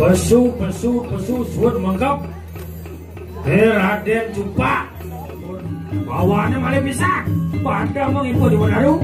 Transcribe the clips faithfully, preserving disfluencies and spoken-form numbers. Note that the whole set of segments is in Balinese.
Pesu, pesu, pesu, suud mengkep. Eh, Raden Cumpak. Bawaannya malih pisan. Pada mengipu di Menaru.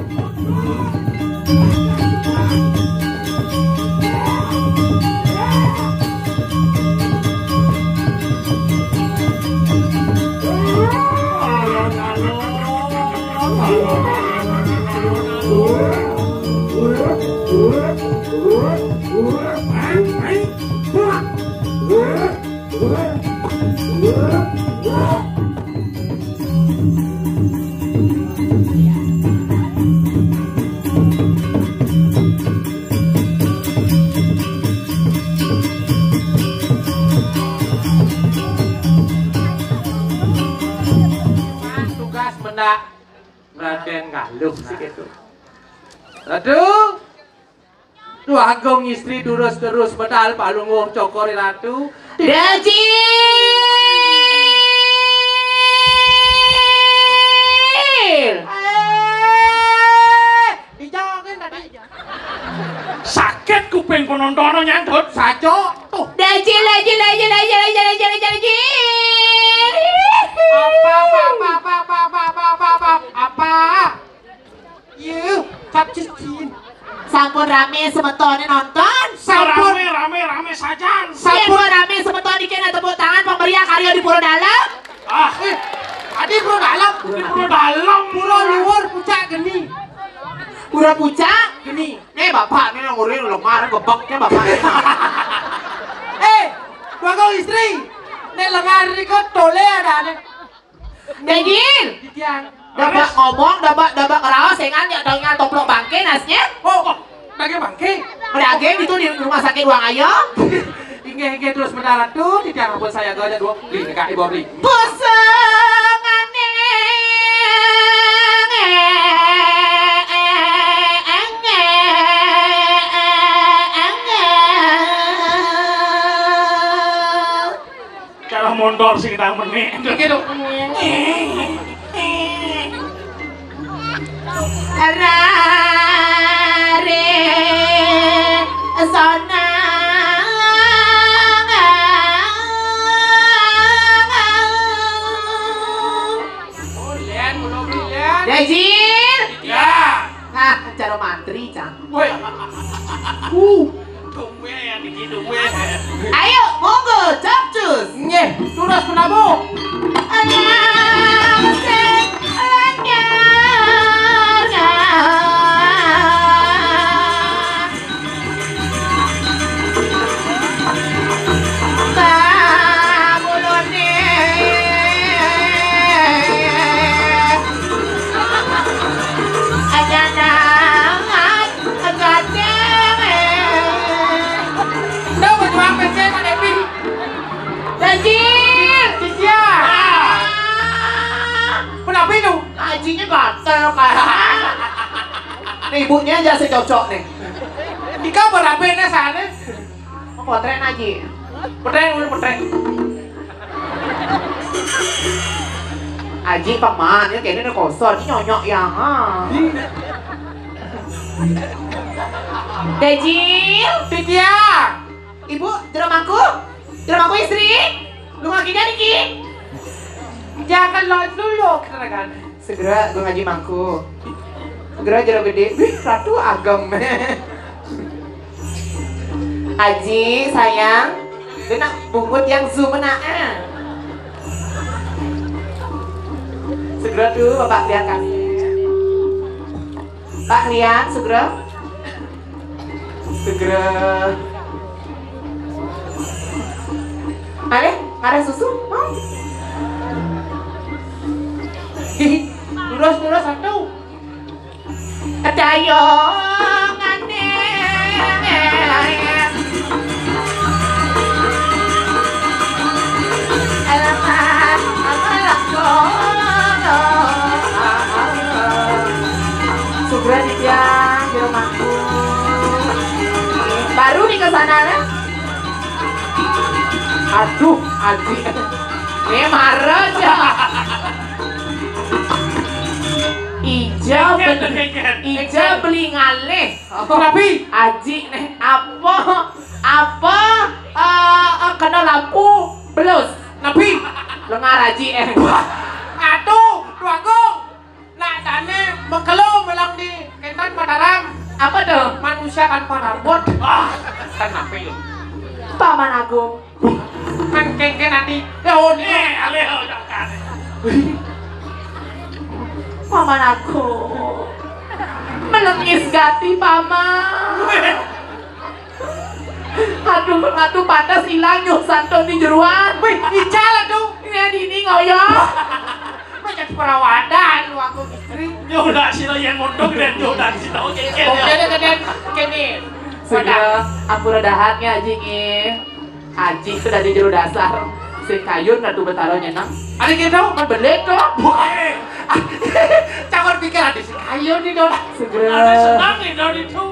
Tugas mendak Raden Galuh sih gitu. Aduh. Duh Agung istri durus-durus medal Palungguh Cokor Ratu. Dajil. Eh, dijawabin tadi. Sakit kuping penontonnya nyantut. Saco. Tuh. Dajil, dajil, dajil, dajil, dajil, dajil, dajil, dajil. Apa, apa, apa, apa, apa, apa, apa, apa, apa? Yuh, capcus cin. Sampun rame semetone nonton. Sampun. Rame, rame, rame sajan. Sampun. Sampun rame semeton iki, nah, tepuk tangan pemeriah karya di Pura Dalem. Ah, eh, adi Pura Dalem. Di Pura Dalem. Pura Luhur pucak geni. Pura pucak geni. Nih bapak nih yang urin lemar gebeknya bapak. Eh, bakal istri. Nek lengar riko tole ada nih. Daging. Titiang. Dabak ngomong, dabak, dabak raos, engan ya, tau engan toplok bangke nasnya. Oh, oh, bangke, bangke. Daging itu di rumah sakit Ruang Ayo. Inggih, inggih, terus mendarat tuh, titiang ampun saya tuh ada dua beli, Kak, Ibu beli. Pusangane. Cara mondor sing nang meni. Iki lho. Rare sonang. Dajil. Ya. Ah, cara mantri, Cang. Woi. Uh. Tumben iki, tumben. Ayo, monggo, capcus. Nggih, terus menabuh. Anak sing anyar. Pamulone. Anyanangan. Nggak, mau jual P C, Pak Devi. Daging. Iya. Kenapa itu? Hajinya gatel, Pak. Nih, ibunya aja saya cocok nih. Ika berapa ini sana? Mau potret aja. Potret, udah potret. Aji paman, ya kayaknya udah kosor, ini nyonyok ya. Ha. Dajil. Titiang. Ibu, jero mangku? Jero mangku istri? Lu ngakinya niki? Jangan lolos dulu, katakan. Segera gue ngaji mangku. Segera jero gede. Wih, ratu agem. Aji, sayang, kena bungut yang zoom nak, ah. Segera tuh, Bapak lihat kami. Pak lihat, segera. Segera. Aleh, ngarah susu, mau? Lurus, lurus, satu. Kedayongane. Sanane. Aduh, Aji. Nih mara aja. Ija beli, ija beli ngalih. Napi? Aji nih apa, apa, eh, eh, kena lampu belus. Napi? Lengar Aji eh. Aduh, Tuanku. Nak tane mengkelo melang di kentan Mataram. Apa tuh? Manusia tanpa rambut. Ah, kan napi lu? Paman Agung. Kan kengken nanti. Ya, oh, ini. Eh, alih, oh, jangan. Paman Agung. Melengis gati, Paman. Aduh, aduh, pantes ilang nyuh santun di jeruan. Wih, ical aduh. Ini dini ngoyo. Macam perawadan lu aku istri. Ya udah, sila yang ngondok dan ya udah, sila oke, oke, oke, ya. Oke, deh, deh, deh. Kene. Segera ampura dahat nggih, Aji nggih. Aji sudah di jero dasar. Sing kayun Ratu Betara nyeneng. Ada gitu? Kan belit tuh. Wah, eh. Campur pikir ada sing kayun nih, Don. Segera. Ada senang nih, Don, itu.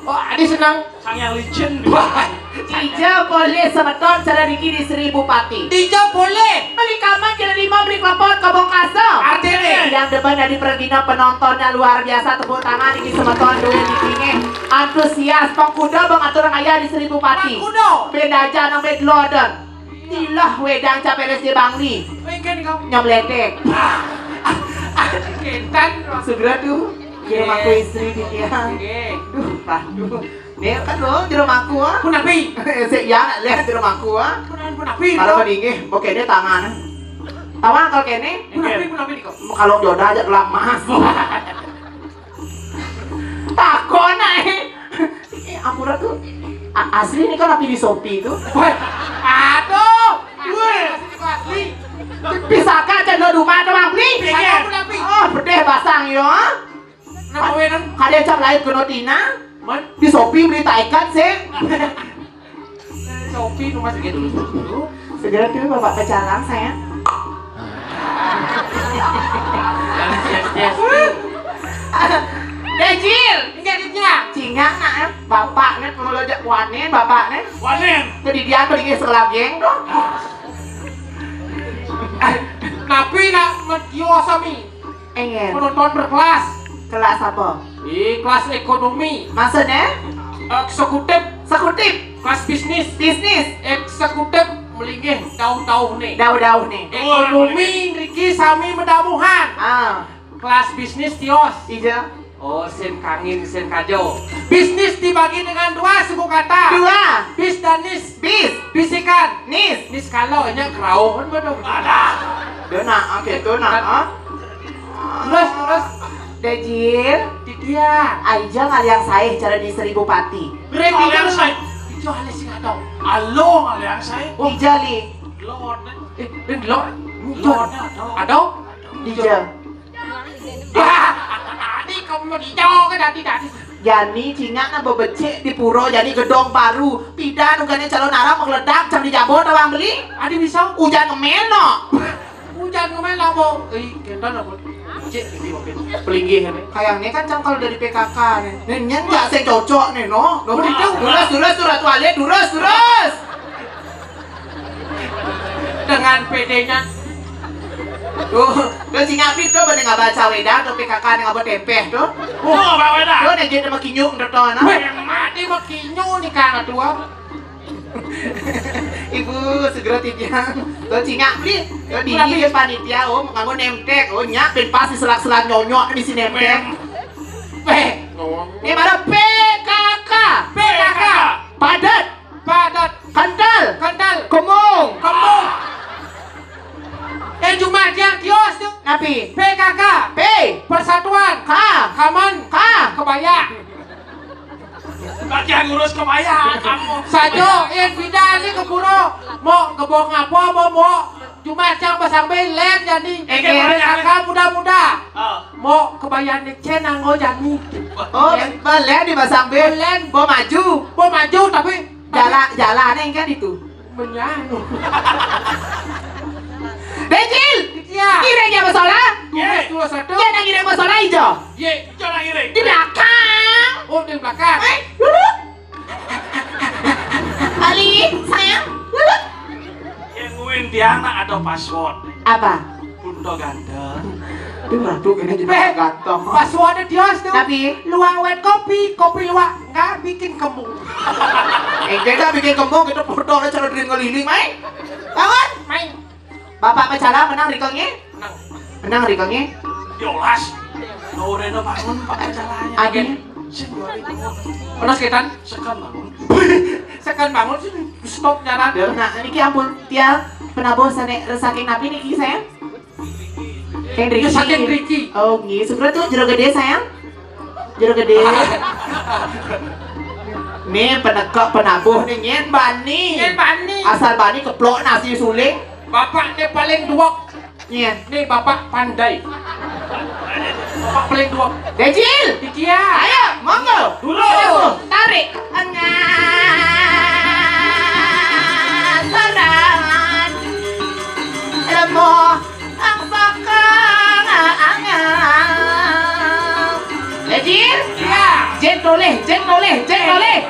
Oh, ada senang. Sang yang licin. Wah. Dija boleh semeton cara niki di Sri Bupati. Dija boleh. Beli kamar, jalan lima, beli kelopon, kobong kasem. Artine? Yang depan dari pergina penontonnya luar biasa, tepuk tangan niki semeton duwe niki nggih. Antusias, pengkuda, pengatur ngaya di Sri Bupati. Pengkuda. Beda aja nang bed loden. Ilah wedang cap R S D Bangli. Mungkin kau. Nyam ledek. Kintan. Segera tuh. Kirim aku istri di tiang. Oke. Duh, aduh. Nih kan lo jero maku ah. Punapi. Sik ya lihat jero maku ah. Punapi. Kalau meninggi, oke deh tangan. Tawa kalau kene. Punapi, punapi diko. Kalau jodoh aja gelang emas. Takon ae. Eh, ampura tuh. A- asli nih kan api di Shopee tuh. Weh, aduh. Weh, asli, asli. Pisaka aja lo rumah doang beli. Iya. Ayo, punapi. Oh, bedeh basang yo. Nah, kowe nang. Kada cap lain kena Tina. Man. Di Shopee beli taikan sih. Shopee rumah segitu dulu. Segera dulu Bapak pecalang saya. Dejil, enggak dia. Cingak nak eh. Bapak nih pengelola wanen, bapak nih. Wanen. Tadi dia pergi sekolah geng dong. Tapi nak medio sami. Engen. Penonton berkelas. Kelas apa? Di kelas ekonomi. Maksudnya? Eksekutif. Eksekutif. Kelas bisnis. Bisnis. Eksekutif melinggih dauh-dauh nih. Dauh-dauh nih. Ekonomi ngriki sami medamuhan. Ah. Kelas bisnis tios. Ija. Oh, sin kangin, sin kajo. Bisnis dibagi dengan dua suku kata. Dua. Bis dan nis. Bis. Bisikan. Nis. Nis kalau nya kerauh kan betul. Ada. Dona, oke, dona, ah. Terus, terus. Dejil. Titian. Aija ngaliang saih cara di Sri Bupati. Ngaliang saih. Itu halus sing atau. Alo ngaliang saih. Oh. Ija li. Lord. Eh, ben lord. Lord. Atau? Ija. Tadi kamu dijawab kan tadi, tadi. Jani cingak na bebecik di pura jani gedong baru. Pidan ugane calon arang mengeledak cam di jabo tawang beli. Adi bisa. Ujan ngemen no. Ujan ngemen apa? Eh, kentan apa? Cik, ini mungkin pelinggih ini. Kayak ini kan cang kalau dari P K K nih. Nih, nyen nggak saya cocok nih, no. No, itu. Durus, durus, durus, tuh, Ale, durus, durus. Dengan pedenya. Tuh, tuh si Ngabdi tuh bener nggak baca wedang tuh P K K nih nggak buat tempeh tuh. Oh, nggak baca wedang. Tuh, dia jadi makinyu tuh tuh, nah. Weh, mati makinyu nih Kang Ketua. Ibu segera titiang. Tuh si Ngabdi, tuh di dia panitia, oh, nganggo nemtek, oh, nyak ben pas di selak-selak nyonyok di si nemtek. Weh, ini mana P K K? P K K. Padat. Padat. Kental. Kental. Kemung. Kemung. Eh, cuma dia kios tuh. Napi? P K K. P. Persatuan. K. Kaman. K. Kebaya. Bagian ngurus kebaya kamu. Sajo, eh, pindah nih ke pura. Mau gebok ngapa, mau, mau cuma cang pasang belen jadi. Eh, P K K muda-muda. Oh. Mau kebaya nih cen anggo jani. Oh, belen dipasang belen. Belen. Mau maju. Mau maju tapi Jala, jala nih kan itu. Menyang. Dejil. Iya. Ngiring ya masalah. Ye. Dua satu. Ya nang ngiring masalah ijo. Ye, ijo nang ngiring. Di belakang. Oh, di belakang. Eh, duduk. Tiang nak ada password. Apa? Punto ganteng. Itu ratu ini jadi Beh, ganteng. Passwordnya tios tuh. Tapi luang wet kopi, kopi luang nggak bikin kembung. Eh, kita bikin kembung, kita foto aja cara diri ngeliling, main. Bangun, main. Bapak Pacala menang rikongnya? Menang. Menang rikongnya? Yolas. Dorena bangun, Pak Pacalanya. Adi. Sing dua ribu. Penas ketan? Sekan bangun. Sekan bangun sih stop nyaran. Nah, ini ki ampun, tiang penabuh saking napi nih ki, sayang? Saking Riki. Ya, saking Riki. Oh, nggih. Sugra tuh jero gede, sayang. Jero gede. Nih penekek penabuh nih nyen bani. Nyen bani. Asal bani keplok nasi suling. Bapaknya paling duwek. Nyen. Nih bapak pandai. Bapak paling duwek. Dejil. Dikia. Ayo, monggo. Dulu. Tarik. Enggak. Saran. Lemoh. Ang sakang angang. Lejir? Iya. Jen toleh, jen toleh, jen toleh.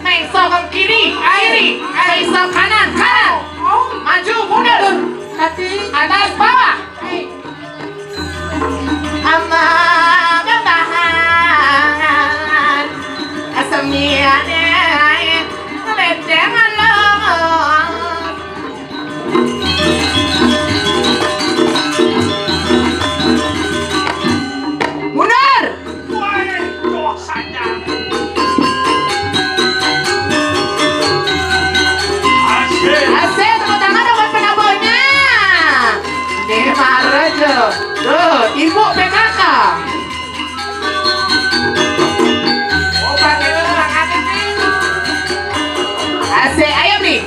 Main sokong kiri, kiri. Main sok kanan, kanan. Maju, mundur. Atas, bawah. Ama bambahan. Asamiane. Ledeng alon. Mundur. Woi, dosanya. Asik. Asik, tepuk tangan dong buat penabuhnya. Nih, marah aja. Tuh, ibu P K K. Asik, ayo, Bli.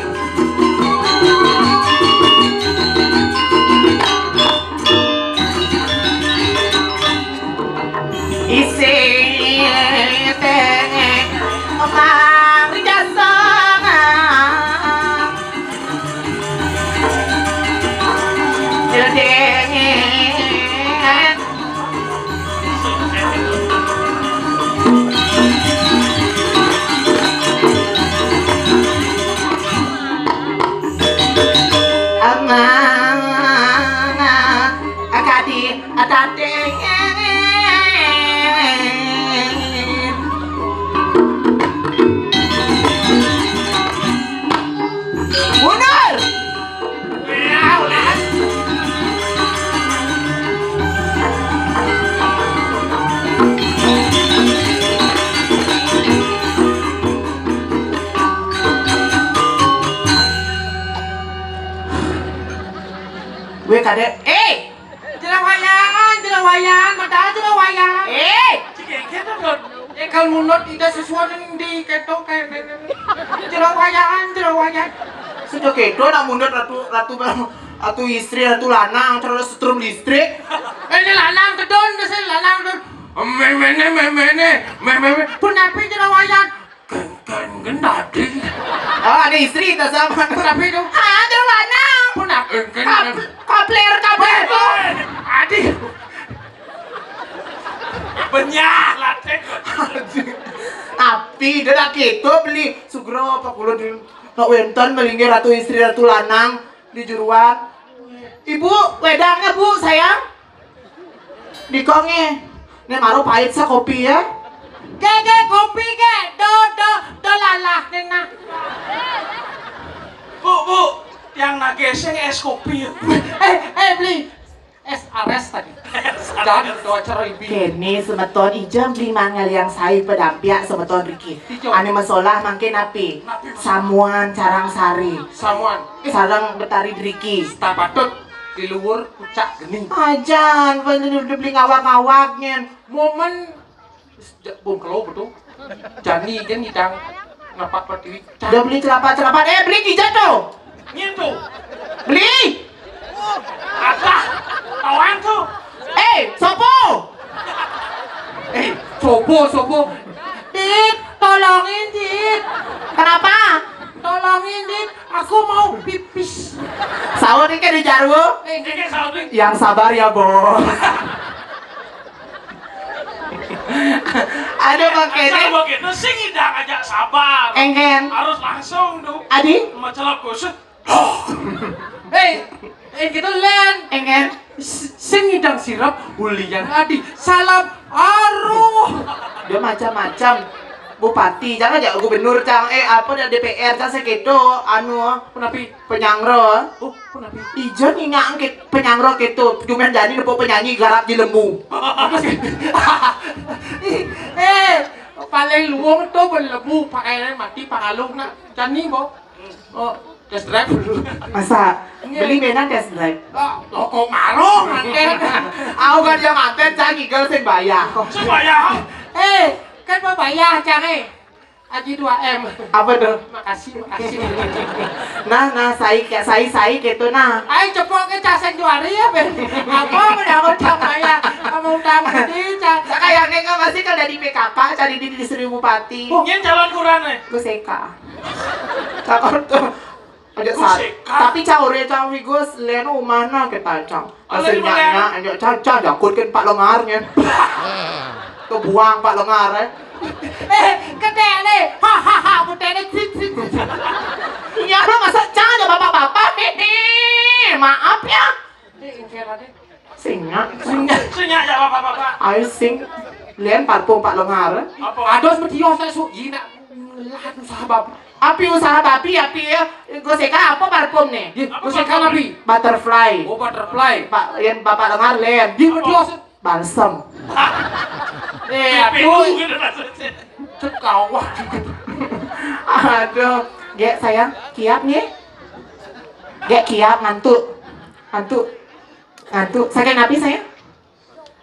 Isih tenge mari jasa. Dengeng. Amang, akadi, atateng. Mundur. Gue kadek, eh! Jero wayangan, jero wayangan, mata jero wayangan. Eh! Cik, gitu, Don. Ya, kalau mundur tidak sesuai dengan di keto kayak gini. Jero wayangan, jero wayangan. Sudah keto nak mundur ratu, ratu, ratu istri, ratu lanang, terus setrum listrik. Eh, ini lanang kedon, biasanya lanang kedon. Memene, memene, memene. Pun apa jero wayangan? Kan, kan, kan tadi. Oh, ada istri tak sama. Tapi itu. Ah, jero lanang. Pun apa? Kan, kan. Kap-, kapler, kapler. Eh, eh, Adi. Benyah, latih. Tapi dia dak gitu beli sugro apa kulo di nak wenten melinggi ratu istri ratu lanang di jeruan. Ibu, wedangnya, Bu, sayang. Dikonge. Nek maro pahit sa kopi ya. Ge, ge, kopi ge. Do, do, do lalah ning nah. Bu, Bu, yang nageseng es kopi ya. Eh, eh, beli. Es ares tadi. Dan do acara ibi. Kene semeton ijam beli mangal yang sai pedampiak semeton Riki. Ijo. Ane masalah mangke napi? Napi? Samuan carang sari. Samuan. Sarang betari Riki. Stapatut di luar pucak geni. Ajan, udah beli ngawak-ngawak nyen. Momen ja-, bung kelo betul. Jani kan ngidang napak pertiwi. Udah beli celapa-celapa, eh, beli hijau tuh. Nyen tuh. Beli. Apa? Tawang tuh. Eh, sopo? Eh, sopo, sopo? Dit, tolongin, Dit. Kenapa? Tolongin, Dit. Aku mau pipis. Sahur nih kayak di Jarwo. Eh, ini sahur nih. Yang sabar ya, Bo. Aduh, Bang Kene. Asal begitu sih ngidang aja sabar. Engken. Harus langsung tuh. Adi? Masalah kusut. Eh, eh, gitu, Len. Engen. S- Sing ngidang sirep, Ulian Adi. Salam aruh. Dia macam-macam. Bupati, jangan aja gubernur, cang. Eh, apa dah D P R, cang, seketo, anu, Penapi? Penyangro. Oh, penapi? Ijo ningak ke penyangro keto. Cuma jani nepuk penyanyi garap di lembu. Apa sih? Eh, paling luwung tuh berlembu, pakaian mati, pangalung nak. Jani, bo. Oh, test drive dulu. Masa? Iya. Beli benan test drive. Ah, toko marung, anten. Aku kan yang anten, cang, gigal sing bayar. Sing bayar? Eh, kan mau bayar, cang, eh. Aji dua M. Apa tuh? Makasih, makasih. Nah, nah, sai, sai, sai gitu, nah. Ai, cepok ke caseng juari ya, Ben. Apa mendapat cang bayar? Kamu utang gede, cang. Kayaknya nggak masih kalau dari P K K, cari di, di Seribu Bupati. Mungkin calon kurang, eh. Gue seka. Cakor tuh. Aja sa-, tapi caure cang Wigus, len umah na kita, cang. Aja, cang, cang, jakut kan Pak Lengar, nyen. Kebuang Pak Lengar, eh. Eh, gede le. Ha, ha, ha, putih le. Cit, cit, cit. Iya, lo masa cang aja bapak-bapak. Hehe. Maaf ya. Singa. Singa. Singa ya, bapak-bapak. Ayo sing. Lian parfum Pak Lengar. Apa? Ados metios tak su, ina. Lah, usaha babi. Api usaha babi, api ya. Goseka apa parfum nih? Iya, apa goseka parfum? Butterfly. Oh, butterfly. Pak, yang Bapak Lengar, Len. Iya, betul. Balsam. Eh, aduh. Gitu maksudnya. Cekawah. Aduh. Gek, sayang, kiap nih. Gek, kiap, ngantuk. Ngantuk. Ngantuk. Sakit napi, sayang?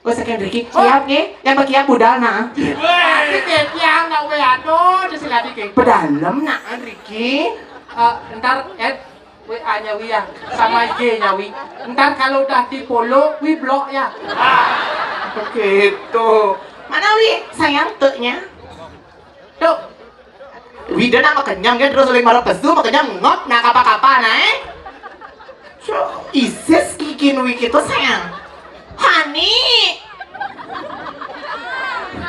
Oh, second Ricky. Oh. Kiap, nggih. Yang berkiap budal, nah. Weh. Tapi Ricky yang nak weh, aduh, di sini Ricky. Pedalem, nah, Ricky. Eh, ntar, eh, W A-nya Wi ya, sama I G-nya Wi. Ntar kalau udah di follow, Wi blok ya. Begitu. Mana Wi? Sayang, teknya. Tuh. Wida nak makenyang kan, terus oleh marah pesu, makenyang ngop, nak kapa-kapa, nah, eh. So, isis kikin wiki tuh, sayang. Honey.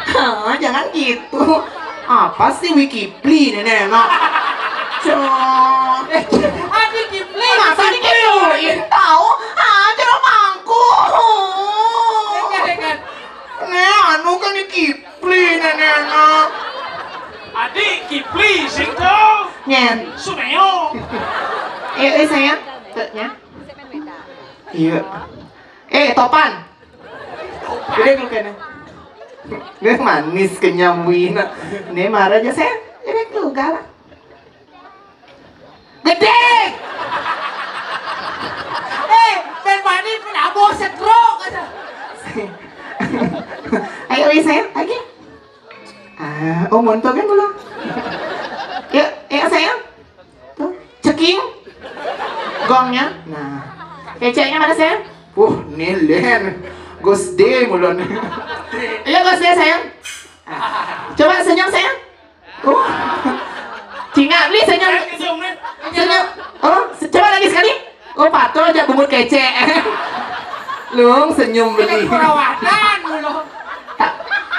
Hah, jangan gitu. Apa sih Wiki Pli nenek, nak? Cok. Adi Kipli. Masa dikituin, tahu? Ah, jeruk mangkuk. Dengar, dengar. Nih, anu kan di Kipli, nenek, nak. Adi Kipli, sing tahu. Nyen. Sumeo. Eh, eh, sayang. Tuh, ya. Iya. Eh, Topan. Gede lu kene. Ini manis kenyam wina. Ini marah aja, sayang. Gede lu, galak. Gede! Eh, ben mani penabo setruk aja. Ayo, Wi, sayang, lagi. Ah, oh, montok kan belum? Yuk, yuk, sayang. Tuh, ceking. Gongnya. Nah. Keceknya mana, sayang? Wah, nih, Len. Gus D mulon. Iya, Gus D, sayang. Ah. Coba senyum, sayang. Oh. Cingak, beli senyum. Senyum. Oh, se-, coba lagi sekali. Oh, patul aja bumut kecek. Lung senyum beli. Perawanan, belum.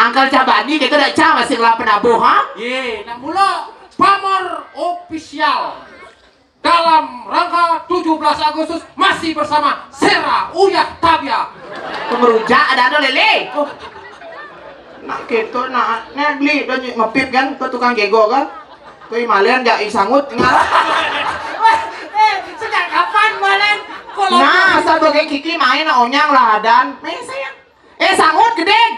Angkel Cabani, kita dah cah masih ngelah penabuh, ha? Ye, nak mula Pamor Official. Dalam rangka tujuh belas Agustus masih bersama Sera Uyah Tabia. Pemerujak ada, ada lele. Oh. Nak gitu, nak, nek beli, dah nyi-, ngepip kan, ke tukang gego kan. Ke imalen, jak isangut, tinggal. Wah, eh, sejak kapan malen? Kalau nah, sabagai Kiki main, nak onyang lah, dan. Main, sayang. Eh, sangut, gedeg.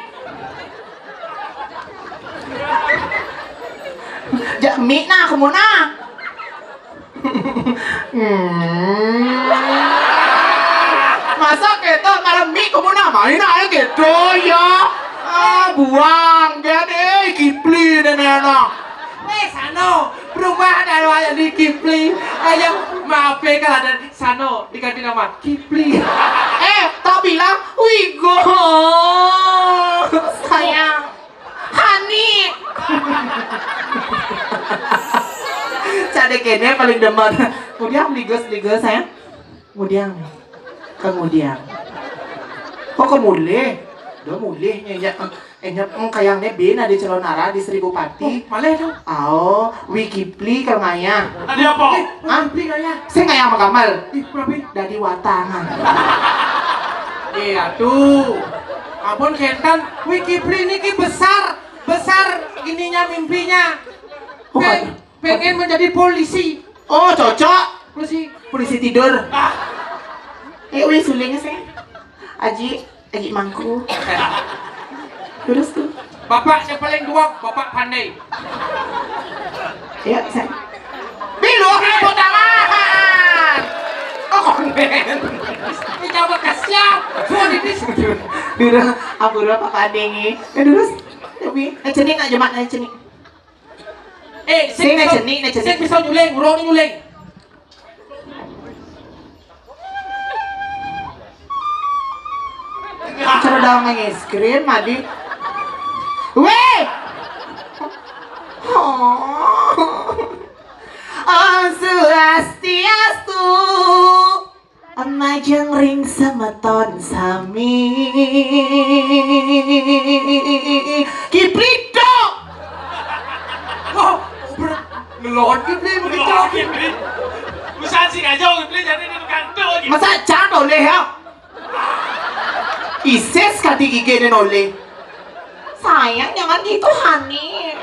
Jak mik nah, kamu nah. Hmm. Masa kita marah mik, kamu nah main aja gitu, ya. Ah, buang, dia deh, Kipli dan anak. Eh, Sano, berubah dari wayang di Kipli. Ayo, maafkan ada Sano diganti nama Kipli. Eh, tak bilang, Wigo. Sayang. Hani. Cak dek kene paling demen. Kemudian ligos-ligos, sayang. Kemudian. Kemudian. Oh, kemulih. Dah mulihnya, ya. Eh, nyep, mm, kayang ne bin ada calon arah di Seribu Pati. Oh, malah tu. Oh, Wi Kipli kalau ngayah. Tadi apa? Eh, ah, Kipli ngayah. Saya ngayah sama Kamal. Ih, kenapa? Dari watangan. Iya tuh. Ampun Kentan, Wi Kipli ini ki besar, besar ininya mimpinya. Oh, pengen menjadi polisi. Oh, cocok. Polisi. Polisi tidur. Ah. Eh, Wi, sulingnya saya. Aji. Lagi mangku. Terus tuh. Bapak yang paling tua, bapak pandai. Ya, saya. Bilu, tepuk tangan. Oh, konten. Ini coba kasihan. Sudah di sini. Udah, ampun, Pak Pandai. Ya, terus. Tapi, eh, cenik aja, Mak, eh, cenik. Eh, sing, sing bisa, cenik, sing cenik. Bisa nyuling, urung nyuling. Cara dalam es krim, Adi. Weh! Oh. Om Swastiastu. Majeng ring semeton sami. Kiplito. Oh, ber-, ngelon Kipli begitu. Ngelon Kipli. Usaha sih aja Kipli jadi ini kantor lagi. Masa can oleh ya? Isis kati gigi ini oleh. Sayang, jangan gitu, honey.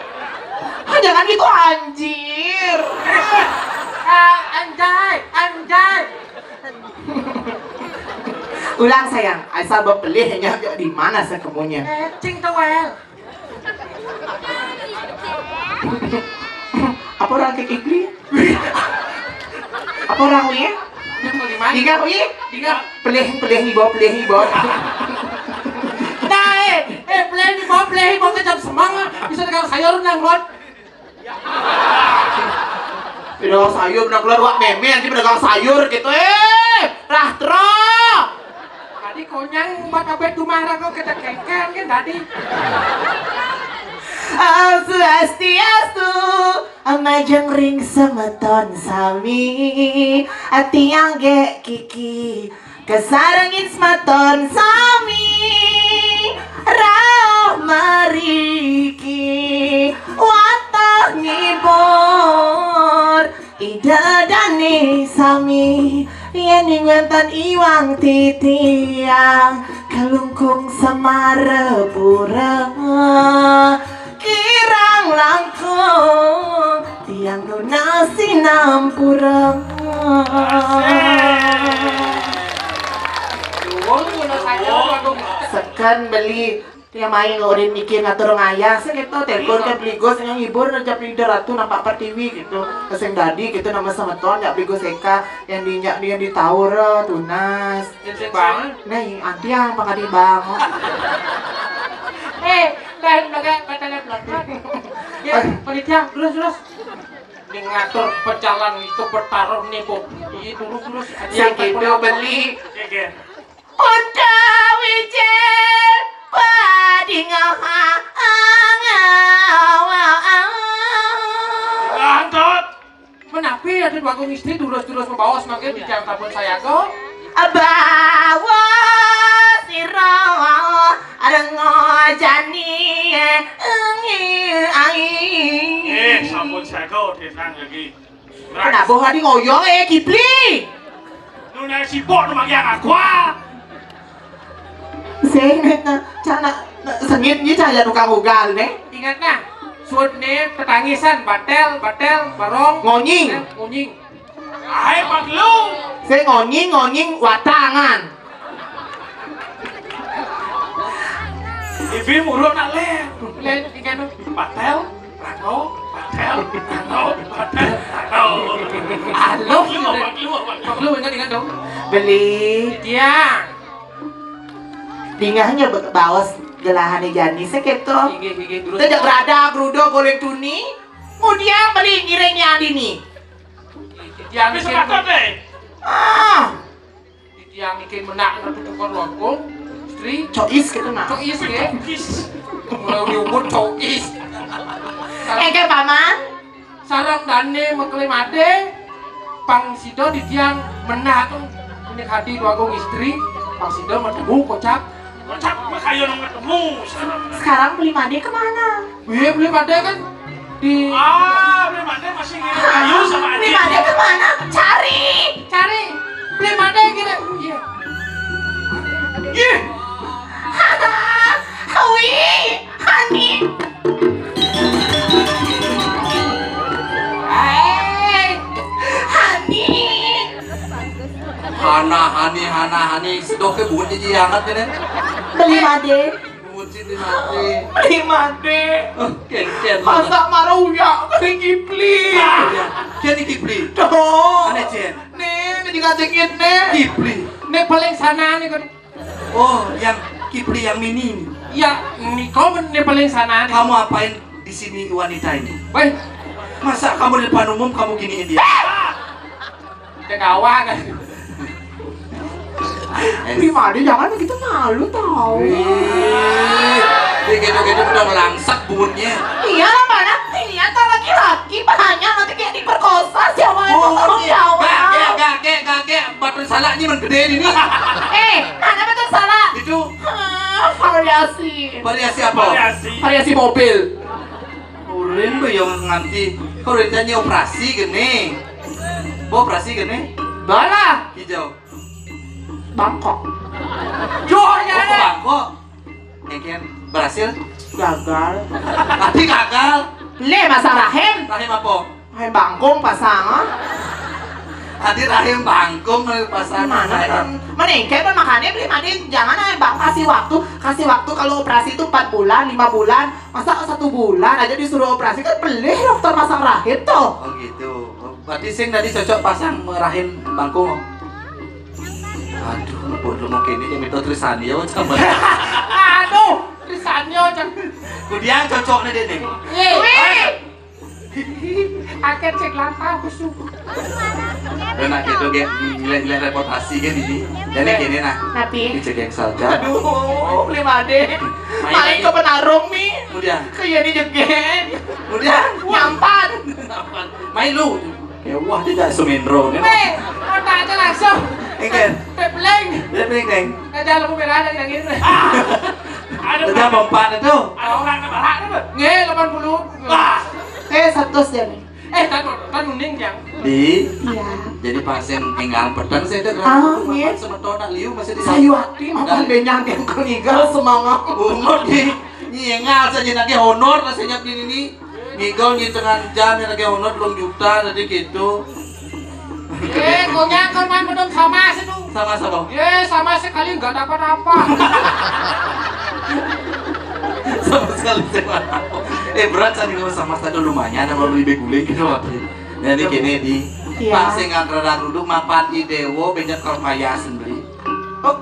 Ah, jangan gitu, anjir. Ah, anjay, anjay. Ulang, sayang. Asal bepelihnya di mana sekemunya? Eh, cing tawel. Apa orang ke Kipli? Apa orang ni, eh? Yang bagaimana? Tiga, Wi? Tiga. Pelih, pelih, ibu, pelih, ibu. Nah, eh, eh, pelih, ibu, pelih, ibu, ke jam semang, ah. Bisa dengan sayur nang, Rod. Pedagang sayur, benar keluar, wak, meme, nanti pedagang sayur gitu, eh. Rahtro. Tadi konyang, buat apa itu marah kok kita kengkeng, kan, tadi? Om Swastiastu. Majeng ring semeton sami, ati angge kiki, kasarengin semeton sami, rauh mariki, wantah ngibur, Ida dane sami, yen ing wenten iwang titiang, kalungkung semarepura. Kirang langkung tiang nunas sinampura. Seken beli tiang main ngorin mikir ngatur ngayah segitu, telepon ke Peligus yang hibur aja Pelider Ratu nampak pertiwi gitu. Sing dadi gitu nama semeton ya Peligus Eka yang dinyak yang ditaur tunas. Bang. Nih, antiang pangadi bang. Eh, lain bagai batalnya belakang. Ya, eh. Panitia, terus, terus. Ini ngatur pecalang itu bertaruh nih, Bu. Iya, terus, terus. Sing gitu beli. Oke, oke. Udah wijil padingaha. Lanjut. Menapi ada dua agung istri, terus-terus membawa semakin di jam tahun saya go. Bawa sira rengo jani, eh, ai. Eh, sampun saya go, tenang lagi. Kenapa hari ngoyong, eh, Kipli? Nuna sibuk, nuna yang aku, ah. Sing, cana, sengit ni cahaya tukang ugal ni. Ingat nah, sud ni tetangisan, batel, batel, barong. Ngonying. Eh, ngonying. Ai, Pak Lu. Sing ngonying, ngonying, watangan. Ibi muruk nak le. Le, ikan tu. Batel. Rano, patel, rano, patel, rano. Aloh. Lu apa, lu apa? Lu ingat, ingat dong. Beli. Tiang. Dingahnya be-, baos gelahane jani seketo. Inggih, inggih, terus. Tidak berada, gerudo, goleng tuni. Kemudian beli ngiring yang dini. Tiang. Tapi sepatut deh. Ah. Titiang niki menak ngetu tukar langkung, istri. Cois gitu nah. Cois nggih. Cois. Mulai diukur cois. Engke paman. Sareng dane mengkele made, pang sida titiang menak menik hati dua agung istri, pang sida metemu kocap. Kocap mah kayo nang ketemu. Sekarang beli made kemana? Iya, beli made kan di. Ah, beli made. Hana hani, hana hani, sedok ke bunyi ji hangat kene. Beli made. Bunyi di mati. Beli made. Oh, kengken. Masa marah uya kali Kipli. Ya, jadi Kipli. Tuh. Ane Jen. Nih, ini juga dingin nih. Kipli. Nih paling sana nih kan. Oh, yang Kipli yang mini ini. Ya, ini kau men- nih paling sana nih. Kamu apain di sini wanita ini? Weh, masa kamu di depan umum kamu giniin dia? Kayak kawa kan. Pribadi jangan begitu malu tau. Wih, dia gitu-gitu udah melangsak bunyinya. Iya lah mana? Ini atau laki-laki banyak nanti kayak diperkosa siapa yang mau tahu siapa. Gak, gak, gak, gak, gak, gak. Batu salahnya men gede ini. Eh, mana betul salah? Itu. Ah, variasi. Variasi apa? Variasi. Variasi mobil. Urin be yang nganti. Kalau ditanya operasi gini. Mau operasi gini? Balah. Hijau. Bangkok. Joh ya. Oh, bangkok. Mungkin berhasil. Gagal. Tapi gagal. Le masa rahim. Rahim apa? Rahim bangkung pasang. Tadi rahim bangkung pasang. Gimana kan? Meningkat kan makanya beli mandi jangan aja bang kasih waktu kasih waktu kalau operasi itu empat bulan lima bulan masa satu bulan aja disuruh operasi kan beli dokter masang rahim tuh. Oh gitu. Berarti sing tadi cocok pasang rahim bangkung. Aduh, bodoh mau kene yang itu Trisania macam mana? Aduh, Trisania macam. Kudian cocok nih deh nih. Wih. Akeh cek latah kusuk. Enak gitu ge nilai-nilai reputasi ge ini. Jadi gini nah. Napi? Dicek yang saja. Aduh, beli made. Main ke penarung nih. Kemudian. Kayak ini jegeng. Kemudian. Nyampan. Main lu. Ya wah tidak sumindro nih. Weh, kota aja langsung. Enggak. Pepeleng. Pepeleng. Ada lampu merah ada yang ini. Ada. Ada empat itu. Ada orang ada balak ada. Nggih, delapan puluh. Wah. Eh, satu ya nih. Eh, kan kan uning yang. Di. Iya. Jadi pasien tinggal petang saya itu. Ah, iya. Semeton nak liu masih di. Sayu hati makan benyang yang keliga semangat. Umur di. Nyingal saja nanti honor rasanya di ini. Ngigol nyi tengah jam yang lagi honor belum juta tadi gitu. Eh, konyang kau main bedong sama sih tuh. Sama siapa? Ye, sama sekali nggak dapat apa. Sama sekali saya. Eh berat saya kalau sama saya lumayan sama lebih guling gitu waktu. Jadi gini di. Iya. Pas sing antara dulu mapan idewo banyak kalau kaya sendiri. Oh,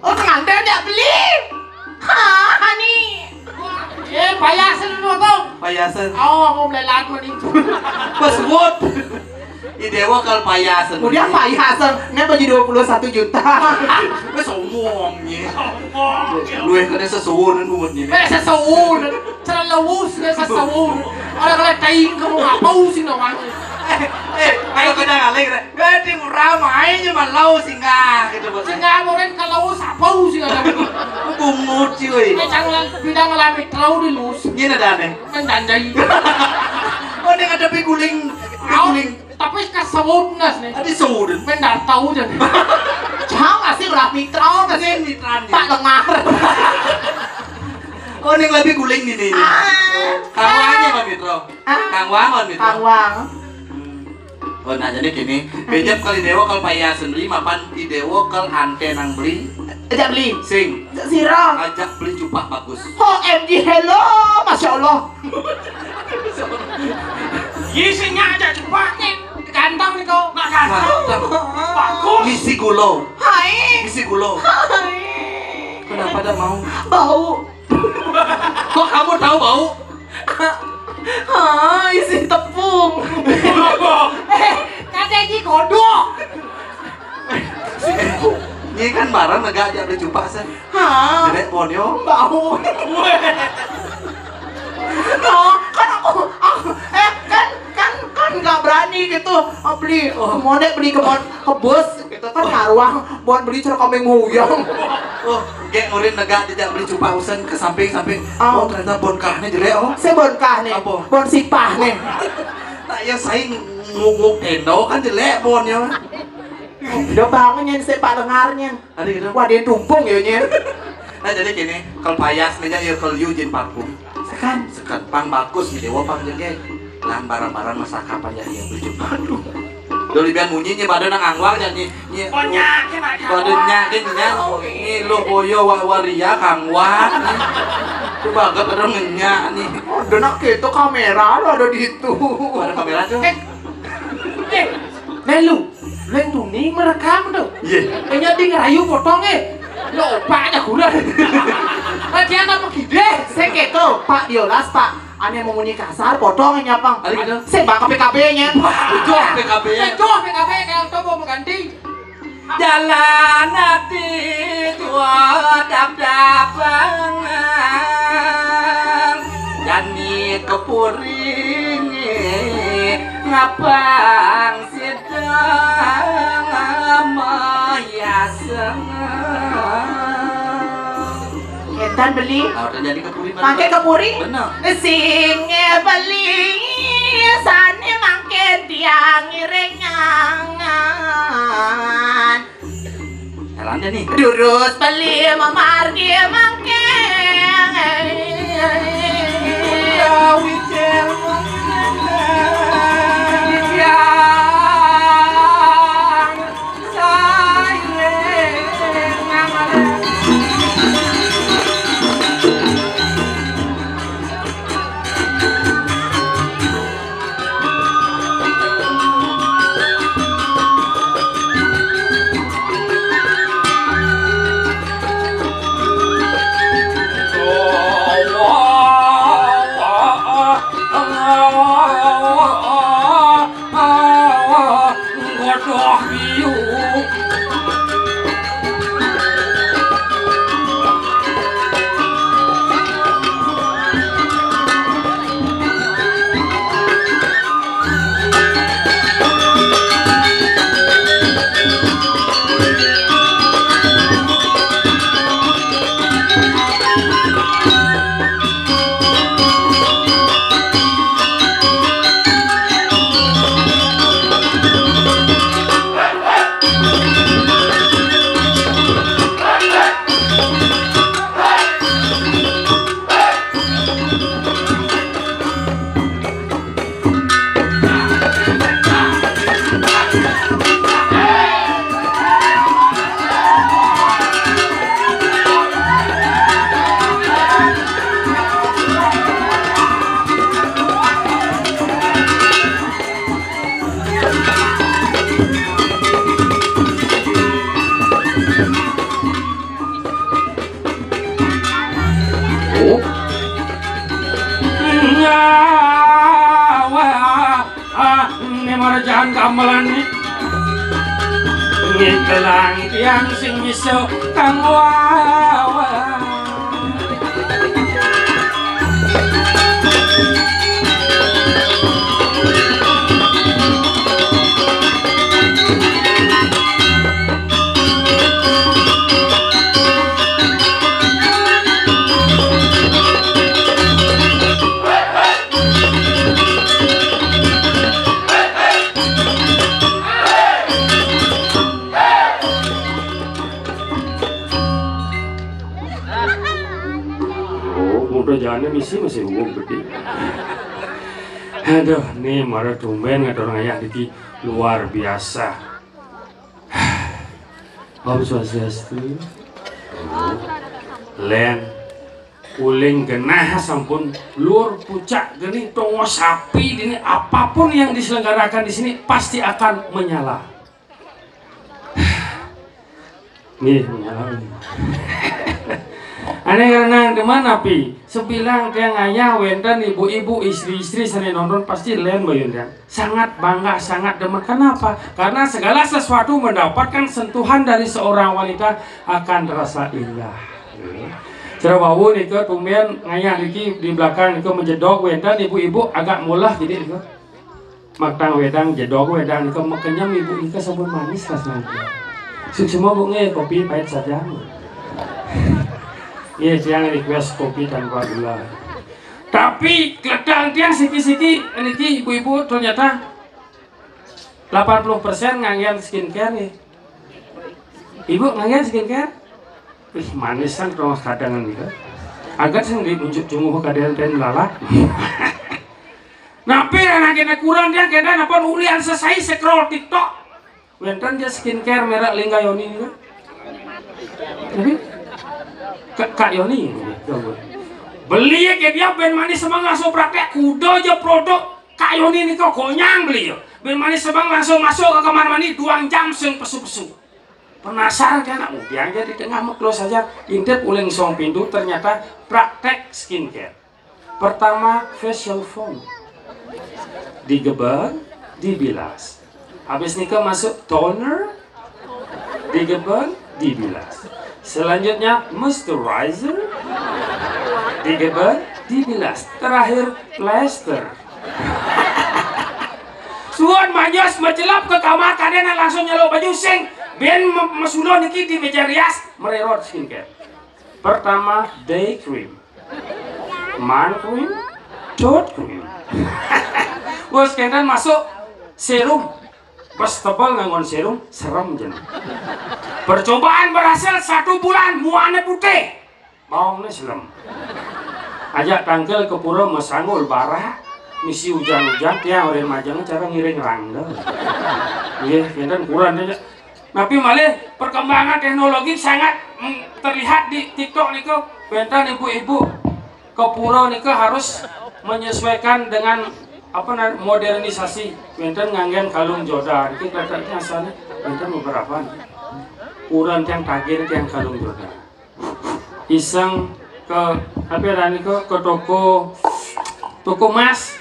Oh, pengantin ya beli. Hah, honey. Eh, payasan lu apa? Payasan. Oh, aku mulai lagu nih. Pas wot. Idewa kalau payasan. Udah payasan, ini baju dua puluh satu juta. Wes omongnya. Lu yang kena sesuwun buat ini. Eh, sesuwun. Cara lewus ya sesuwun. Orang kena taing kamu apa sih namanya? Eh, ayo kita ngalih kita. Gadi murah main cuma lau singgah gitu bos. Singgah mungkin kalau sapa sih ada. Bungut sih woi. Cang bidang ngalami terlalu di lus. Ini ada aneh. Menjanjai. Oh dia ada guling. Guling. Tapi kasawut nas nih. Tadi sawut. Mendar tahu jadi. Cang asli lah mitra. Kasih mitra. Tak dengar. Oh ini lebih guling gini. Kang Wang ya Pak Mitro. Kang Wang Pak Mitro. Kang Wang. Oh nah jadi gini, bejap kali dewa kalau paya sendiri mapan di dewa kalau ante nang beli. Ajak beli. Sing. Siro. Ajak beli cupak bagus. O M G hello, masya Allah. Isinya aja cupak nih, ganteng nih kau. Nah ganteng. Bagus. Isi gulo. Hai. Isi gulo. Hai. Kenapa ada mau? Bau. Kok kamu tahu bau? Ah, isi tepung. Eh, kata ji kodok. Ini kan barang negak aja beli cupak sen. Hah? Jelek ponyo. Bau. Oh, kan aku, aku eh kan kan kan nggak berani gitu. Oh, beli, oh, mau dek beli ke mon ke bus gitu kan ngaruang buat beli cerok kambing huyang. Oh, gek ngurin negak tidak beli cupak usen ke samping samping. Oh ternyata bon kahnya jelek oh. Saya bon kah nih. Apa? Bon sipah nih. Nah ya saya nguk-nguk tendo kan jelek bon ya. Udah bangun yang saya pak lengarnya. Ada gitu. Wah dia tumpung ya nyen. Nah jadi gini, kalau payas nih ya kalau you jin parfum. Sekan. Sekan pang bagus nih dewa pang jelek. Lan barang-barang masa kapan ya yang beli cupak. Aduh. Doli bian munyi nyi pada nang angwang nya nyi, nyi. Oh, nya, nya, pada nya, nya, nya. Oh, iya. Nyi lo boyo wa-, waria kangwang. Coba agak ada ngenyak nih. Oh, denak itu kamera lo ada di itu. Ada kamera tuh. Eh, eh, Lén, Lén tuni merekam tuh. Iya. Kayaknya di ngerayu potong eh. Lo opak aja gula. Latihan apa gede? Saya keto, Pak Diolas, Pak. Ane mau munyi kasar, potong nyapang. Ada gitu? Saya bakal P K B-nya. Wah, joh P K B-nya. Joh P K B kalau to mau mengganti. Jalan ati tua dap-dapangan. Jani kepuringi ngapang sidang mayaseng. Edan beli. Kalau terjadi kepuri, mangke kepuri. Bener. Sing beli sane mangke tiang iringan. Jalan deh nih. Durus beli memargi mangke. Kawit yang Godhong biu. Nyawa, ah, ini marajahan gamelan nih. Ngitelang tiang sing bisa kang wawa. Oh, muda jane misi masih umum gede. Aduh, nih mara tumben ngatur ngayah diki luar biasa. Om Swastiastu. Len, uling genah sampun lur pucak geni tongo sapi dini, apapun yang diselenggarakan di sini pasti akan menyala. Nggih, menyala. Ane karena demen api, sebilang tiang ayah wenten ibu-ibu, istri-istri sane nonton pasti len bayun tiang. Sangat bangga, sangat demen. Kenapa? Karena segala sesuatu mendapatkan sentuhan dari seorang wanita akan terasa indah. Cara wau nika tumben ngayah niki di belakang nika menjedok wenten ibu-ibu agak mulah jadi nika. Maktang wedang jedok wedang nika makenyem ibu nika sabun manis rasanya. Suksma bu nge kopi pahit saja. Iya, tiang request kopi tanpa gula. Tapi keledahan tiang siki-siki niki ibu-ibu ternyata delapan puluh persen nganggen skincare nih. Ibu nganggen skincare? Ih, manisan terus kadangan nih. Agak sing diunjuk cunguh kadangan ten lalat. Nah, Pira nang kéné kureun dia, kéné napa ulian sesai scroll TikTok. Wénten ja skincare merek Lingga Yoni niku. Tapi Kak, Kak Yoni, beli ya ke dia ben manis semang langsung praktek kuda aja produk Kak Yoni niku konyang beli ya. Ben manis semang langsung masuk ke kamar mandi dua jam sing pesu-pesu. Penasaran kan anak muda aja di tengah meklo saja intip uling song pintu ternyata praktek skincare. Pertama facial foam. Digebel, dibilas. Habis nikah masuk toner, digebel, dibilas. Selanjutnya moisturizer, digebel, dibilas. Terakhir plester. Suan manjos mencelap ke kamar kadena langsung nyelok baju sing ben me- mesulo niki di meja rias mererot skincare. Pertama day cream, man cream, toad cream. Wes kendan masuk serum. Pas tebal nganggon serum, serem jeneng. Percobaan berhasil satu bulan, muane putih. Baongne selem. Ajak tangkel ke pura mesanggul barak, misi hujan-hujan, tiang orang majeng cara ngiring rangda. Nggih, enten kurang aja. Tapi malih perkembangan teknologi sangat mm, terlihat di TikTok niku. Wénten ibu-ibu ke pura niku harus menyesuaikan dengan apa namanya modernisasi. Wénten nganggen kalung joda. Iki kata asalnya wénten beberapa. Kurang tiang tagih tiang kalung joda. Iseng ke apa ya niku ke toko toko emas.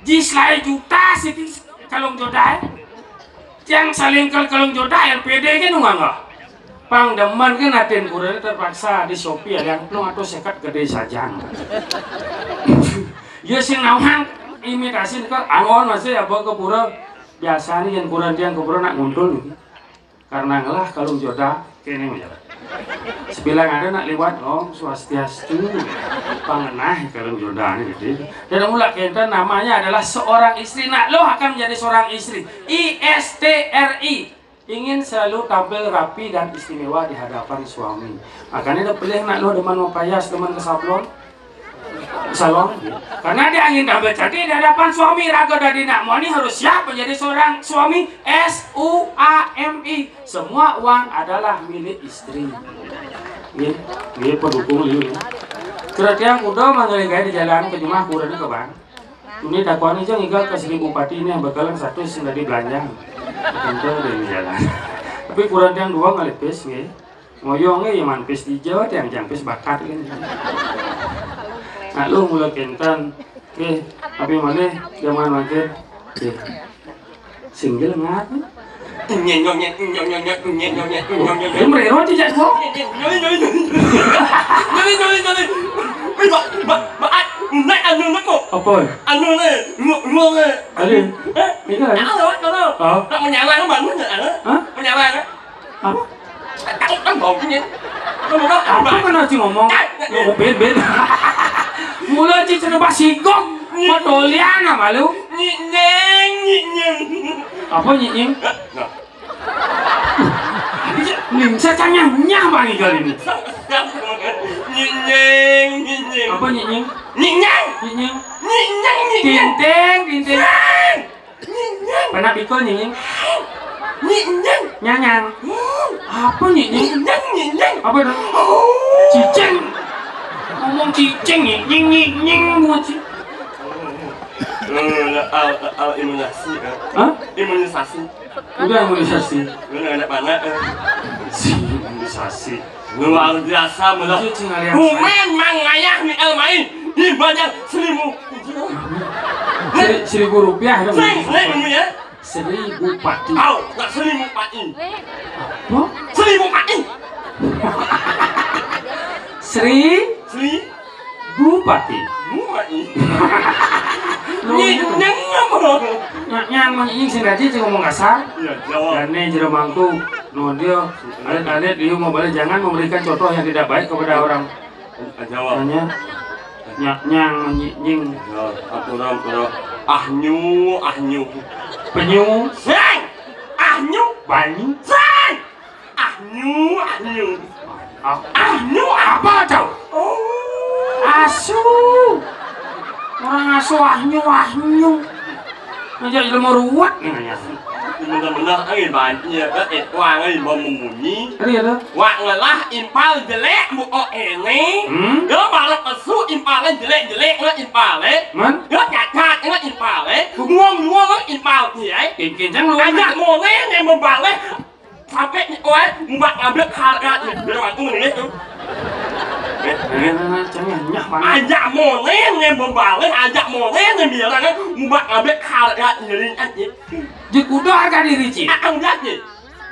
Jis lai juta siki kalung joda. Tiang saling ke kalung joda R P D ke nunggang. Pang demen ke natin kurang terpaksa di Shopee ada yang penuh atau sekat gede saja. Ya sing nawang imitasi ke angon masih apa ke pura biasa nih yang kurang tiang ke pura nak nguntul nih. Karena ngelah kalung joda kene ya. Sebilang ada nak liwat Om Swastiastu pangenah kalung joda ini gitu. Dan mula kenten namanya adalah seorang istri nak lo akan menjadi seorang istri I S T R I ingin selalu tampil rapi dan istimewa di hadapan suami. Makanya udah pilih nak lo demen mau payas demen ke sablon salon karena dia ingin tampil cantik di hadapan suami raga dari nak moni harus siap menjadi seorang suami S U A M I semua uang adalah milik istri. Nggih, nggih pendukung liu. Kira-kira kuda manggaling di jalan ke rumah kurang ke bang. Ini dakwaan aja ngigal ke Sri Bupati ini yang bakalan satu sing tadi belanja. Tentu dari jalan. Tapi kurang yang dua ngalih pes nggih. Ngoyonge ya man pes di Jawa tiang jang pes bakat kan. Nah lu mula kenten. Oke, tapi mana zaman makin. Oke. Single ngapa? Nyenyong nyet nyong nyong nyet nyenyong nyet nyong nyong nyet. Merero aja jak gua. Nyoli nyoli nyoli. Nyoli nyoli nyoli. Wih, Mbak, Mbak, Mbak, ah, naik anu nak kok. Apa? Anu ni, lu lu ni. Ada. Eh? Ini kan? Jangan lewat kalau. Ah? Tak menyala kan baru ni, ah? Hah? Menyala kan? Apa? Takut kan baunya. Apa kena Ci ngomong? Oh, ben ben. Mula Ci cenah pas sigok. Madolian sama lu. Nyinyeng, nyinyeng. Apa nyinyeng? Nah. Ning saya nyah nyah bang igal ini. Nyinyeng, nyinyeng. Apa nyinyeng? Nyinyeng. Nyinyeng. Nyinyeng, nyinyeng. Tinting, tinting. Nyinyeng. Pernah bikul nyinyeng? Nyinyeng. Nyanyang. Apa nyinyeng? Nyinyeng, nyinyeng. Apa itu? Cicing. Ngomong cicing nyinyeng nyinyeng buat sih. Eh, al, al imunisasi, eh. Hah? Imunisasi. Udah imunisasi. Udah anak panah, eh. Si imunisasi. Luar biasa, mula. Iya, Cing, alias. Bumen mangayah ni almai di banyak seribu. Seri-, seribu rupiah dong. Sering, sering ini ya. Seribu pati. Au, nak seribu pati. Apa? Seribu pati. Seri Seri Bupati. Bupati. Lu Ni gitu. Nyeng apa? Nyak nyang mah ini sing gaji sing ngomong kasar. Iya, jawab. Dan nih jero mangku. Nuhun dia. Alit-alit dia mau balik jangan memberikan contoh yang tidak baik kepada orang. Jawab. Hanya nyak nyang nying. Jawab. Aturang, aturang. Ahnyu, ahnyu. Penyu. Sing. Ahnyu. Banyu. Sing. Ahnyu, ahnyu. Ah, ahnyu apa tuh? Oh. Asu. Orang asu ahnyu, ahnyu. Ngajak jelema ruwet nanya. Bener-bener ari banci ya, éh, wang ari bau memunyi. Ari ya, wak ngelah impal jelék buka ini. Hmm? Yo marah pesu impal jelék-jelék nggak impal, éh. Man? Yo cacat nggak impal, éh. Buang-buang nggak impal, éh. Kenceng lu. Ajak moné yang membalih. Sampai ni, oi, mubak ngabek harga ni. Biar aku ni tu. Nah, nah, nah, cengeng, nyah banget. Ajak moné yang membalih, ajak moné yang bilang, mubak ngabek harga ni, Cing. Di kuda harga diri, Cing. Akang lihat ni.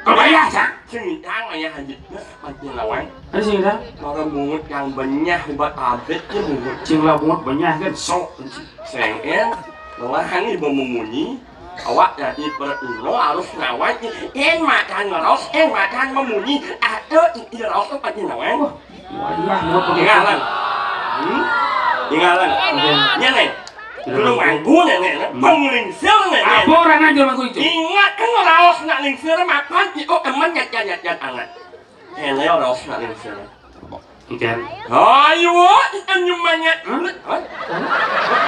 Kau bayar, Cang? Sing tang ayah haji. Nah, panci lawan. Ada sing tang? Orang mungut yang benyah, mubak abet ni mungut. Cing lah mungut benyah kan, sok, Cing. Sengel, lelahang ibu memunyi, awak jadi perut ulo harus ngawat, en makan ngeros, en makan memunyi, atau isi ros apa di nawang? Wah, iya, mau pergi. Tinggalan. Hmm? Tinggalan. Iya. Iya, nih. Belum mangku, nih, nih, nih. Hmm. Penglingsir, nih, nih. Apa orang aja mangku itu? Ingat, kan raos nak lingsir, makan, di, oh, emen, nyat, nyat, nyat, nyat, anak. Ini raos nak lingsir. Ikan. Ayo, ikan nyumanya. Hah? Hah?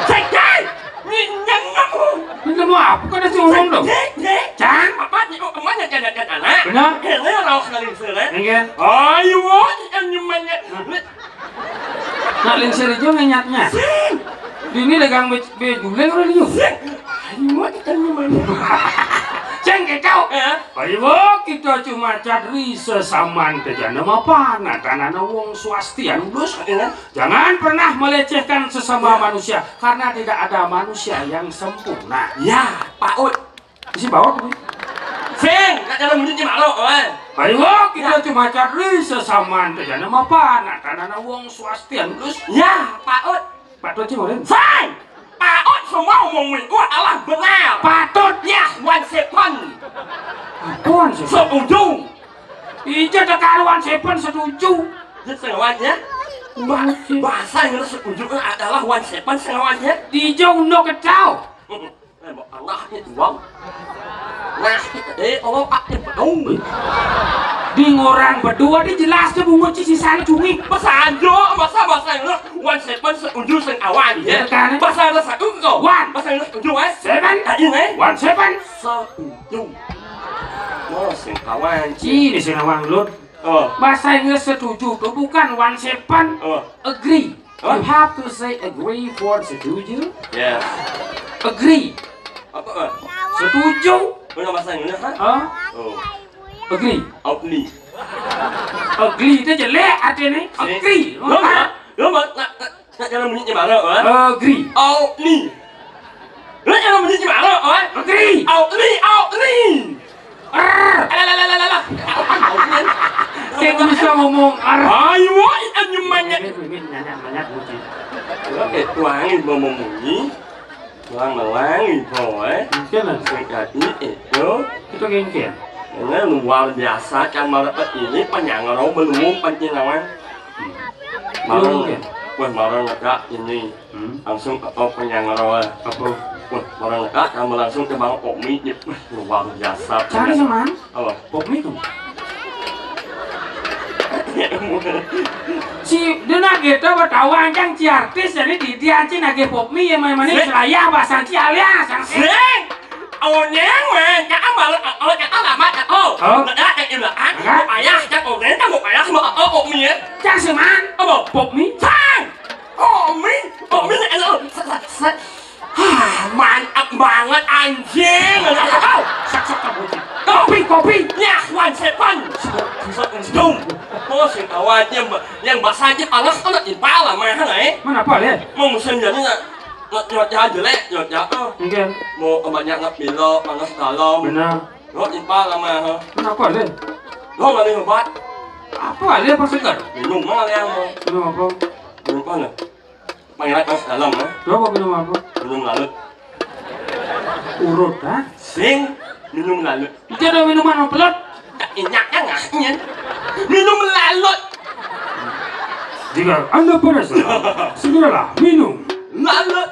Cek, cek. Minyak aku. Ini mau apa? Kok ada si ngomong dong? Cek, cek. Cang. Apa ni? Oh, kemana? Jangan, jangan, anak. Benar. Ini raos nak lingsir, eh? Iya. Ayo, ikan nyumanya. Hah? Nak lingsir aja ngenyatnya. Sing. Di ini dagang be-, bejuleng orang dia. Sing. Ayo, ikan nyumanya. Ceng, kecau. Eh? Ayo, kita cuma cadri sesamaan tejana mapan. Nah, tanahna wong swastian, Bos. Iya. Jangan pernah melecehkan sesama manusia, karena tidak ada manusia yang sempurna. Ya, Pak Ut. Isi baut ini. Sing, nak jalan munyi di mana, oi? Ayo, kita cuma cadri sesamaan tejana mapan. Nah, tanahna wong swastian, Bos. Ya, Pak Ut. Pak Tuan Cimorin. Sing! Pak Ut semua ngomong itu adalah benar. Patut. Ya, one seven. Apaan sih? Setuju. Ija tak karuan seven setuju. Ya, sengawan ya. Ba-, bahasa Inggris setuju adalah one seven sengawan ya. Di ija undo kecau. Eh, Allah ni uang. Nah, eh, Allah, ah, eh, betul. Di ngorang berdua ni jelas tu bungut si sisana cumi. Bahasa Indo, bahasa, bahasa Inggris, one seven setuju sing awan, ya. Ya, kan? Bahasa Inggris satu kau. One. Bahasa Inggris setuju, eh? Seven. Ah, ini. One seven. Setuju. Oh, sing awan. Ci, di sing awan, Lun. Oh. Bahasa Inggris setuju tu bukan one seven. Oh. Agree. Hah? You have to say agree for setuju. Yes. Agree. Apa, eh? Setuju. Punya bahasa Inggris, ha? Hah? Oh. Agree. Outli. Agree itu jelek artinya. Agree. Lo mah, lo mah, nak, nak, nak jalan bunyi gimana, ha? Agree. Outli. Lo jalan bunyi gimana, ha? Agree. Outli, outli. Arr. Alah, alah, alah, alah, alah. Saya bisa ngomong, arr. Ayo, ikan nyumanya. Ini, ini, nanya, nanya, Muji. Oke, tuangin bau memunyi. Melang-melang, ibu, eh. Mungkin lah. Singkatnya itu. Itu mungkin. Ini luar biasa, kan, malah ini penyangro belum pencinawan. Hmm. Belum, marang, mungkin. Wah, marang lega ini. Hmm. Langsung ke, oh, penyangro, eh. Apa? Wah, marang lega, kan, langsung ke Bang Omi, ya. Wah, luar biasa. Cari sama? Apa? Pop mie tuh. Si, dia nagih tuh betawa, Cang, ci artis, jadi di, dia, Ci, nagih pop mie, ya, main-main, sih. Selaya, bahasa, Ci, alias, Cang, eh. Sing! Awalnya, weh, Cang, baru, oh, Cang, lama, Cang, oh. Oh. Nggak ada, Cang, ibu, ah. Enggak. Ayah, Cang, oh, Cang, ayah, sama, oh, pop mie, ya. Cang, si man? Apa? Pop mie? Cang! Pop mie? Pop mie, eh, se-, se-, se-, Ah, mantap banget, anjing. Sok, sok, sok, kopi, kopi. Nyah, one seven. Dum. Oh, sing kawan, yang ba-, yang bahasa aja panas, kan, impal lah, mah, eh. Mana apa, Le? Mau musim jadi, nggak, nggak, nggak jalan jelek, nggak jalan, oh. Iya. Mau banyak nggak pilo, panas dalam. Benar. Lo impal lah, mah, eh. Mana apa, Le? Lo nggak ada obat? Apa, Le, apa segar? Minum, mah, yang mau. Minum apa? Minum apa, nggak? Panggil atas dalam, eh. Coba minum apa? Minum lalut. Urut, ha? Sing, minum lalut. Itu ada minuman apa, Lut? Tak enak, kan, ngasihnya. Minum lalut. Jika Anda penasaran, segeralah minum. Lalut.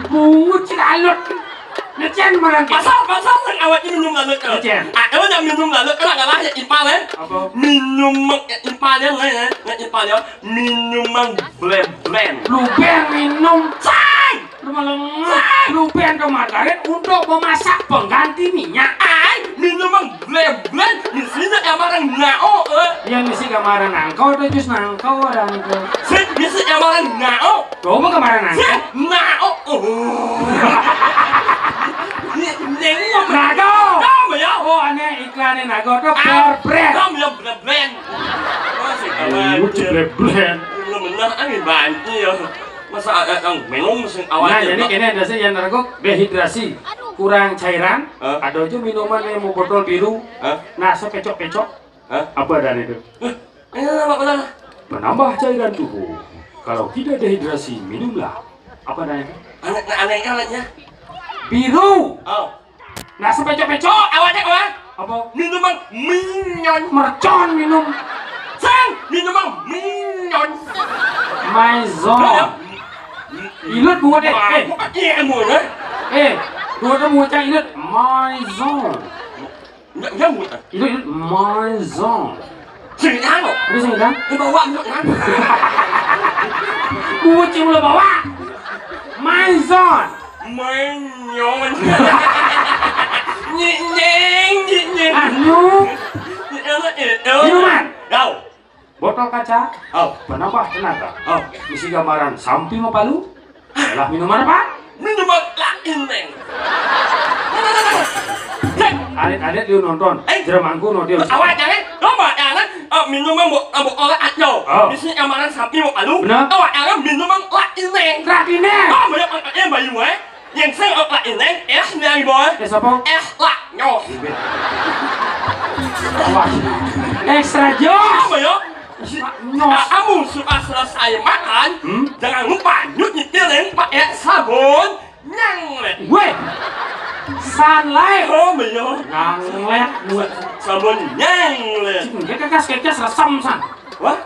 Bungut si lalut. Ngecen malah. Pasal, pasal, kan, awak ni minum lalut, eh. Ngecen. Ah, kalau nak minum lalut, kan, ngalah ya impal, eh. Apa? Minum, eh, impal, ya, eh, eh, impal, ya. Minuman blend-blend. Lu blend minum. Cai! Melengah, lupa yang kemarin untuk memasak pengganti minyak. Ai, minuman blend-blend, isinya yang marang nao, eh. Yang isi kemarin nangkau tuh, jus nangkau dan itu. Sih, isi yang marang nao. Coba kemarin nangkau. Sih, nao. Oh. Ini, ini apa? Nago. Apa ya? Oh, aneh iklannya Nago tuh. Ah, Bear Brand. Apa ya, Bear Brand? Oh, sih, kawan. Bear Brand. Bener-bener, aneh banget ya. Masa ada yang minum sing awal. Nah, jadi kene ada sih yang nergok dehidrasi, kurang cairan, hah? Ada aja minuman yang mau botol biru. Hah? Nah, sepecok-pecok. Hah? Apa dan itu? Hah? Ini apa benar? Penambah cairan tubuh. Kalau tidak dehidrasi, minumlah. Apa dan itu? Aneh, aneh, anehnya. Biru. Oh. Nah, sepecok-pecok, awaknya kawan. Apa? Minuman minyon. Mercon minum. Sang, minuman minyon. Maison. Hah? Ilut buat deh. Eh. Iya, mau, eh? Eh, dua tuh bocah ilut. Maison. Enggak, enggak, mau, eh? Ilut, ilut. Maison. Sini, anu. Ada sini, kan? Ini bawa, enggak, kan? Kucing lo bawa. Maison. Menyon. Nying, nying, nying. Anu. Minuman. Tahu. Botol kaca. Oh. Penambah tenaga. Oh. Isi gambaran sampi mapalu. Adalah minuman apa? Minuman lain, Neng. Alit-alit dia nonton. Eh. Jeremangku no dia. Awak jangan. Lomba jangan. Eh, minuman bu, bu olah atau. Oh. Isi gambaran sampi mapalu. Benar. Awak jangan minuman lain, Neng. Lain, Neng. Oh, banyak, eh, bayu, eh. Yang sing otak ini, es nyari boy. Es apa? Es lak nyoh. Wah. Extra joss. Apa ya? Es lak nyoh. Nah, kamu suka selesai makan, hmm? Jangan lupa nyuci piring pakai sabun nyanglet. Weh. Sunlight. Oh, iya. Nyanglet. Sabun nyanglet. Cing, dia kekas-kekas resem, san. Wah?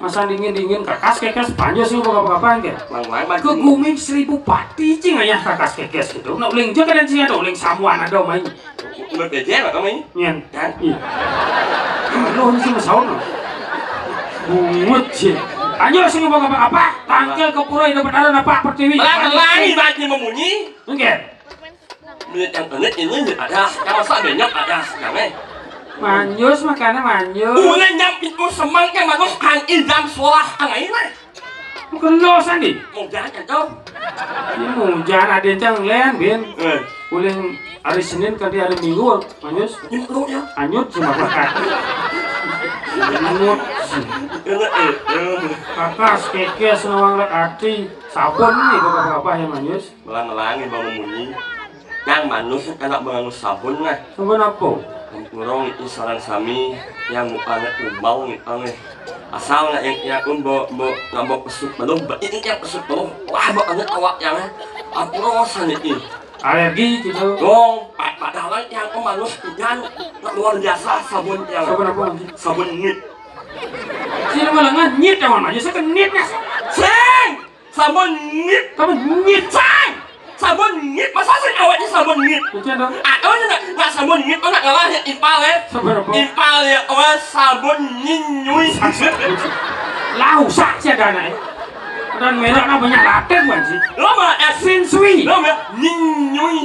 Masa dingin-dingin kekas-kekas panjang sih, apa-apa, kan? Mang, mang, mang. Ke gumi seribu pati, cing, ayah kekas-kekas gitu. Nah, uling juga dan sih ada uling samuan ada main. Udah belajar apa main? Nyen. Kan? Iya. Lu ini sih masaun. Bungut sih. Anjir, sih, apa-apa. Tangkil ke pura, hidup bertaruh, apa, pertiwi. Pelan, pelan, ibaratnya membunyi. Enggak. Duit yang ini, ini ada, yang masa banyak ada, yang, eh. Manjus, makannya manjus. Ulin yang pintu semang ke manus kan idam solah angai, eh. Bukan lo, Sandi. Mau jalan, kan, tuh? Ini mau jalan, ada yang len, Bin. Eh. Ulin hari Senin, kan, di hari Minggu, manjus. Ini perlu, ya. Anyut, sama makan. Anyut. Ini, eh, eh. Kakas, kekes, nawang lek ati. Sabun nih, bapak-bapak, ya, manjus. Melang-melangi bau munyi. Nang manus kena mengangus sabun nah. Sabun apa? Ampura niki sareng sami yang mukanya umbal niki nggih. Asal nggak yang yang mbok mbok ngambok pesut belum, ini yang pesut belum. Wah, mbok anget awak yang. Ampura saniki. Alergi gitu. Dong, pa- padahal yang manus ikan luar biasa sabun yang. Sabun apa, Manji? Sabun ngit. Sini malah nganyit, kawan aja sekenit ya. Sing! Sabun nyit. Sabun nyit. Sang! Sabun nyit. Masa sih awaknya sabun nyit? Itu ada. Aku aja nak, nak sabun nyit, nak ngalah ya impal ya. Sabun apa? Impal ya, oh, sabun nyinyui. Lah, usah sih ada anak. Dan merek namanya Latin, kan, sih? Lo mah, eh, Sinsui. Lo mah, nyinyui.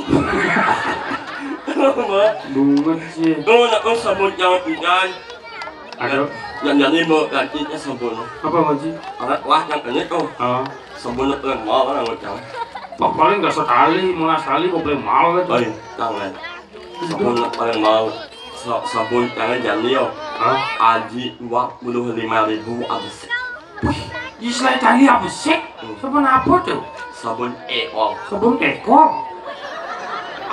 Lo mah. Bungut sih. Oh, nak, oh, sabun jangan ikan. Aduh. Yang jadi mau gantinya sabun. Apa, Manji? Anak wah yang ini tuh. Oh. Sabun yang mau kan, anggota. Pak, paling nggak sekali, mulai sekali mau beli mal gitu. Oh iya, jangan. Sabun yang paling mau. Sa- sabun jangan jadi yo. Hah? Aji dua puluh lima ribu abis. Wih, di selai tali apa sih? Hmm. Sabun apa tuh? Sabun Eol. Sabun Tekol.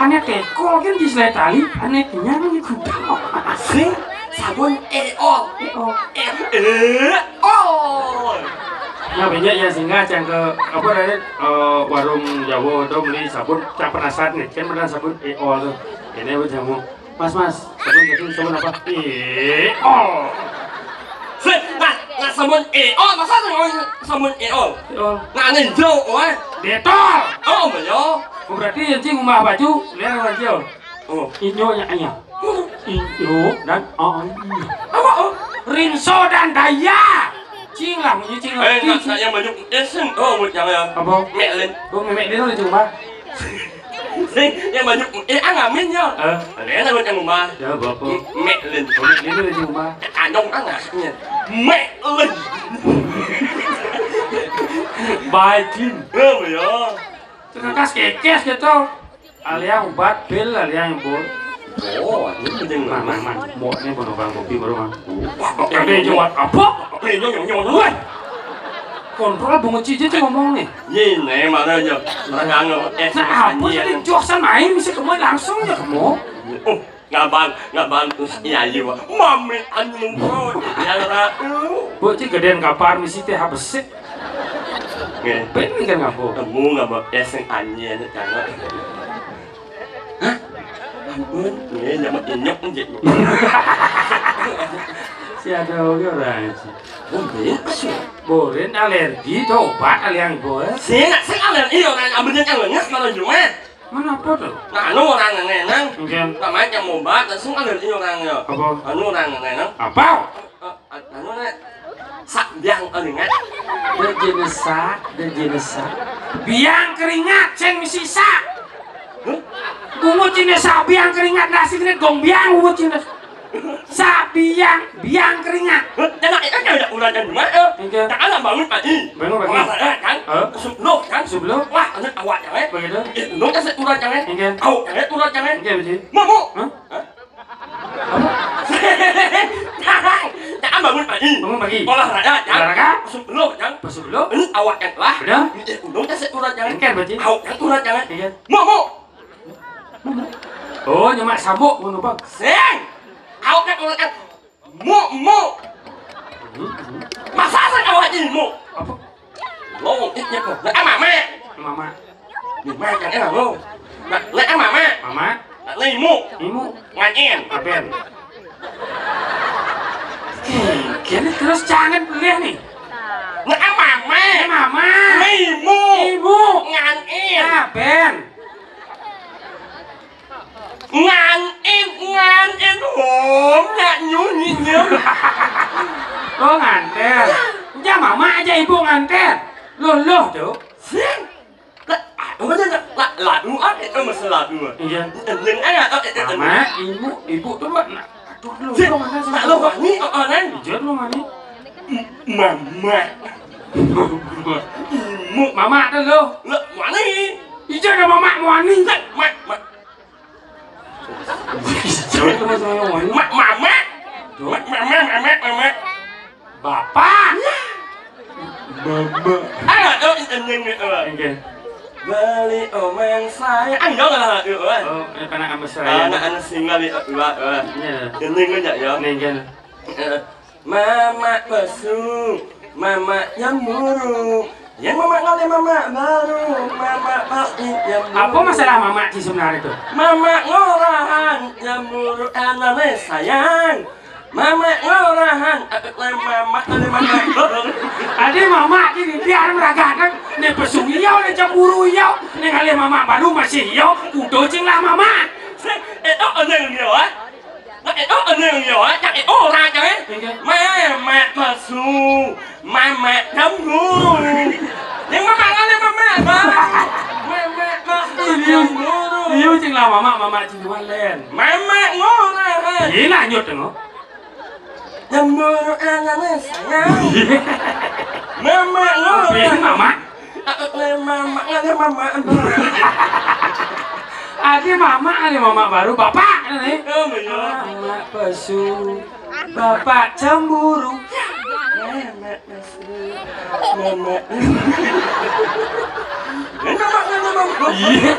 Aneh Tekol kan di selai tali, aneh kenyang di gudang. Sing, sabun Eol. Eol. Eol. Nah, banyak ya singgah yang ke apa tadi, eh, warung Jawa atau beli sabun, cak penasaran nih, kan pernah sabun Eol tuh. Ini apa jamu? Mas, mas, sabun jadi sabun apa? Eol. Sih, nah, nah, sabun Eol, masa sabun, sabun Eol? Eol. Nah, ini hijau, oh, eh. Detol. Oh, iya. Oh, berarti yang cing ngubah baju, lihat baju. Oh. Inyonya ayah. Inyo dan ayah. Apa, oh? Rinso dan Daya. Cing lah, bunyi cing. Eh, nak, nak yang banyak, eh, sing, oh, buat yang ya. Apa? Mek Lin. Oh, Mek Lin udah coba. Sing, yang banyak, eh, ah, ngamin ya. Eh. Ada yang buat yang rumah. Ya, bapak. Mek Lin. Oh, Mek Lin udah coba. Anyong anaknya. Mek Lin. Baik, Lin. Oh, ya. Terus kekes gitu. Aliang ubat pil, aliang bor. Oh, ini penting. Man, man, man. Mau ini mau numpang kopi baru, man. Wah, pakai ini nyuat apa? Pakai ini nyuat. Woi. Kontrol bungut cici tuh ngomong nih. Ini mana aja. Orang nganggur. Eh, nah, apa tadi joksan main bisa ketemu langsung ya ketemu. Oh, ngabang, ngabang terus iya iya. Mami anu bro, ya ratu. Bu, cik gedean kapar misi teh habesik. Nggih. Ben kan ngapa? Temu ngapa es sing anyar, Cang. Hah? Ampun, nggih, nyamuk inyok, nggih. Si ada oge orang sih. Oh, nggih, sih. Borin alergi, coba kalian gue. Sing, sing alergi orang ambil yang ngenes kalau jual. Mana apa tuh? Nah, anu orang ngenes, nang. Mungkin. Namanya yang mau obat, langsung alergi orang ya. Apa? Anu orang ngenes, nang. Apa? Eh, anu, Nek. Sak biang keringat. Dia jenis sak, dia jenis sak. Biang keringat, ceng misi sak. Huh? Bungut jenis sak biang keringat, nasi keringat, gong biang bungut jenis. Sak biang, biang keringat. Huh? Jangan, eh, kan ada urat dan rumah, eh. Oke. Jangan lah bangun pagi. Bangun pagi. Wah, eh, kan? Hah? Sebelum, kan? Sebelum? Wah, anu awak jangan. Begitu? Eh, lu kasih urat jangan. Oke. Tahu, eh, urat jangan. Oke, betul. Mau, mau. Hah? Hah? Jangan, jangan bangun pagi. Bangun pagi. Olahraga, jangan. Olahraga. Masuk peluh, jangan. Masuk peluh. Ini awak yang telah. Benar. Ini undung kasih urat, jangan. Engkel, berarti. Awak yang urat, jangan. Iya. Mau, mau. Oh, nyemak sabuk, mau numpang. Sing. Awak yang urat, jangan. Mau, mau. Hmm, hmm. Masa saya awak ini mau. Apa? Lo, ini apa? Lah, mama. Mama. Mama, kan enak, lo. Lah, lah, mama. Mama. Lah, imu. Imu. Ngain. Aben. Kene terus jangan boleh nih. Lah, mama. Eh, mama. Lah, imu. Imu. Ngain. Aben. Nganten, nganten, om, nak nyunyi, nyem. Oh, nganten. Ya, mama aja ibu nganten. Loh, loh, tuh. Sing. Lah, apa aja, nak? Lah, lagu, ah, itu mesti lagu, ah. Iya. Ending aja, oh, itu, itu. Mama, ibu, ibu tuh, Mbak, nak. Aduh, lu, sing, lu mana sih? Nak, lu wani, oh, oh, nang. Iya, lu wani. M-, mama. Ibu. Mama tuh, lu. Lah, wani. Iya, ada mama, wani. Lah, ma-, ma-, Mak, mama. Mak, mama, mama, mama. Bapak. Mama. Ah, oh, ini, ini, oh. Oke. Beli omeng saya. Ah, enggak, enggak, enggak, enggak. Oh, ini karena ambes saya. Anak, anak single di, enggak, enggak. Iya. Ini enggak, ya. Ini enggak. Eh, Mamak pesu, mamak cemburu. Yang mamak ngalih mamak baru, mamak pasti cemburu. Apa masalah mamak sih sebenarnya itu? Mamak ngorahan cemburu anane sayang. Mamak ngorahan, eh, eh, mamak, eh, mamak. Ade mamak ini biar meragakan. Ne pesu iya, ne cemburu iya, ne ngalih mamak baru masih iya, udah cing lah mamak. Eh, oh, oh, iya, iya, ah. Nah, eh, oh, eh, yang yo, eh, yang, eh, oh, orang aja, eh. Iya. Mamak palsu, mamak cemburu. Yang mamak kan, yang mamak, Bang. Mamak palsu, iya, cemburu. Iya, cing lah, mamak, mamak cing Len. Mamak ngorah. Iya, lanjut, tengok. Cemburu, eh, yang, eh, sayang. Iya. Mamak ngorah. Iya, mamak. Aku le mama, ada mama. Ada mama, ada mama baru, bapak nih. Oh, iya. Mama pesu, bapak cemburu. Mama pesu, mama. Ini mama, ini mama. Iya.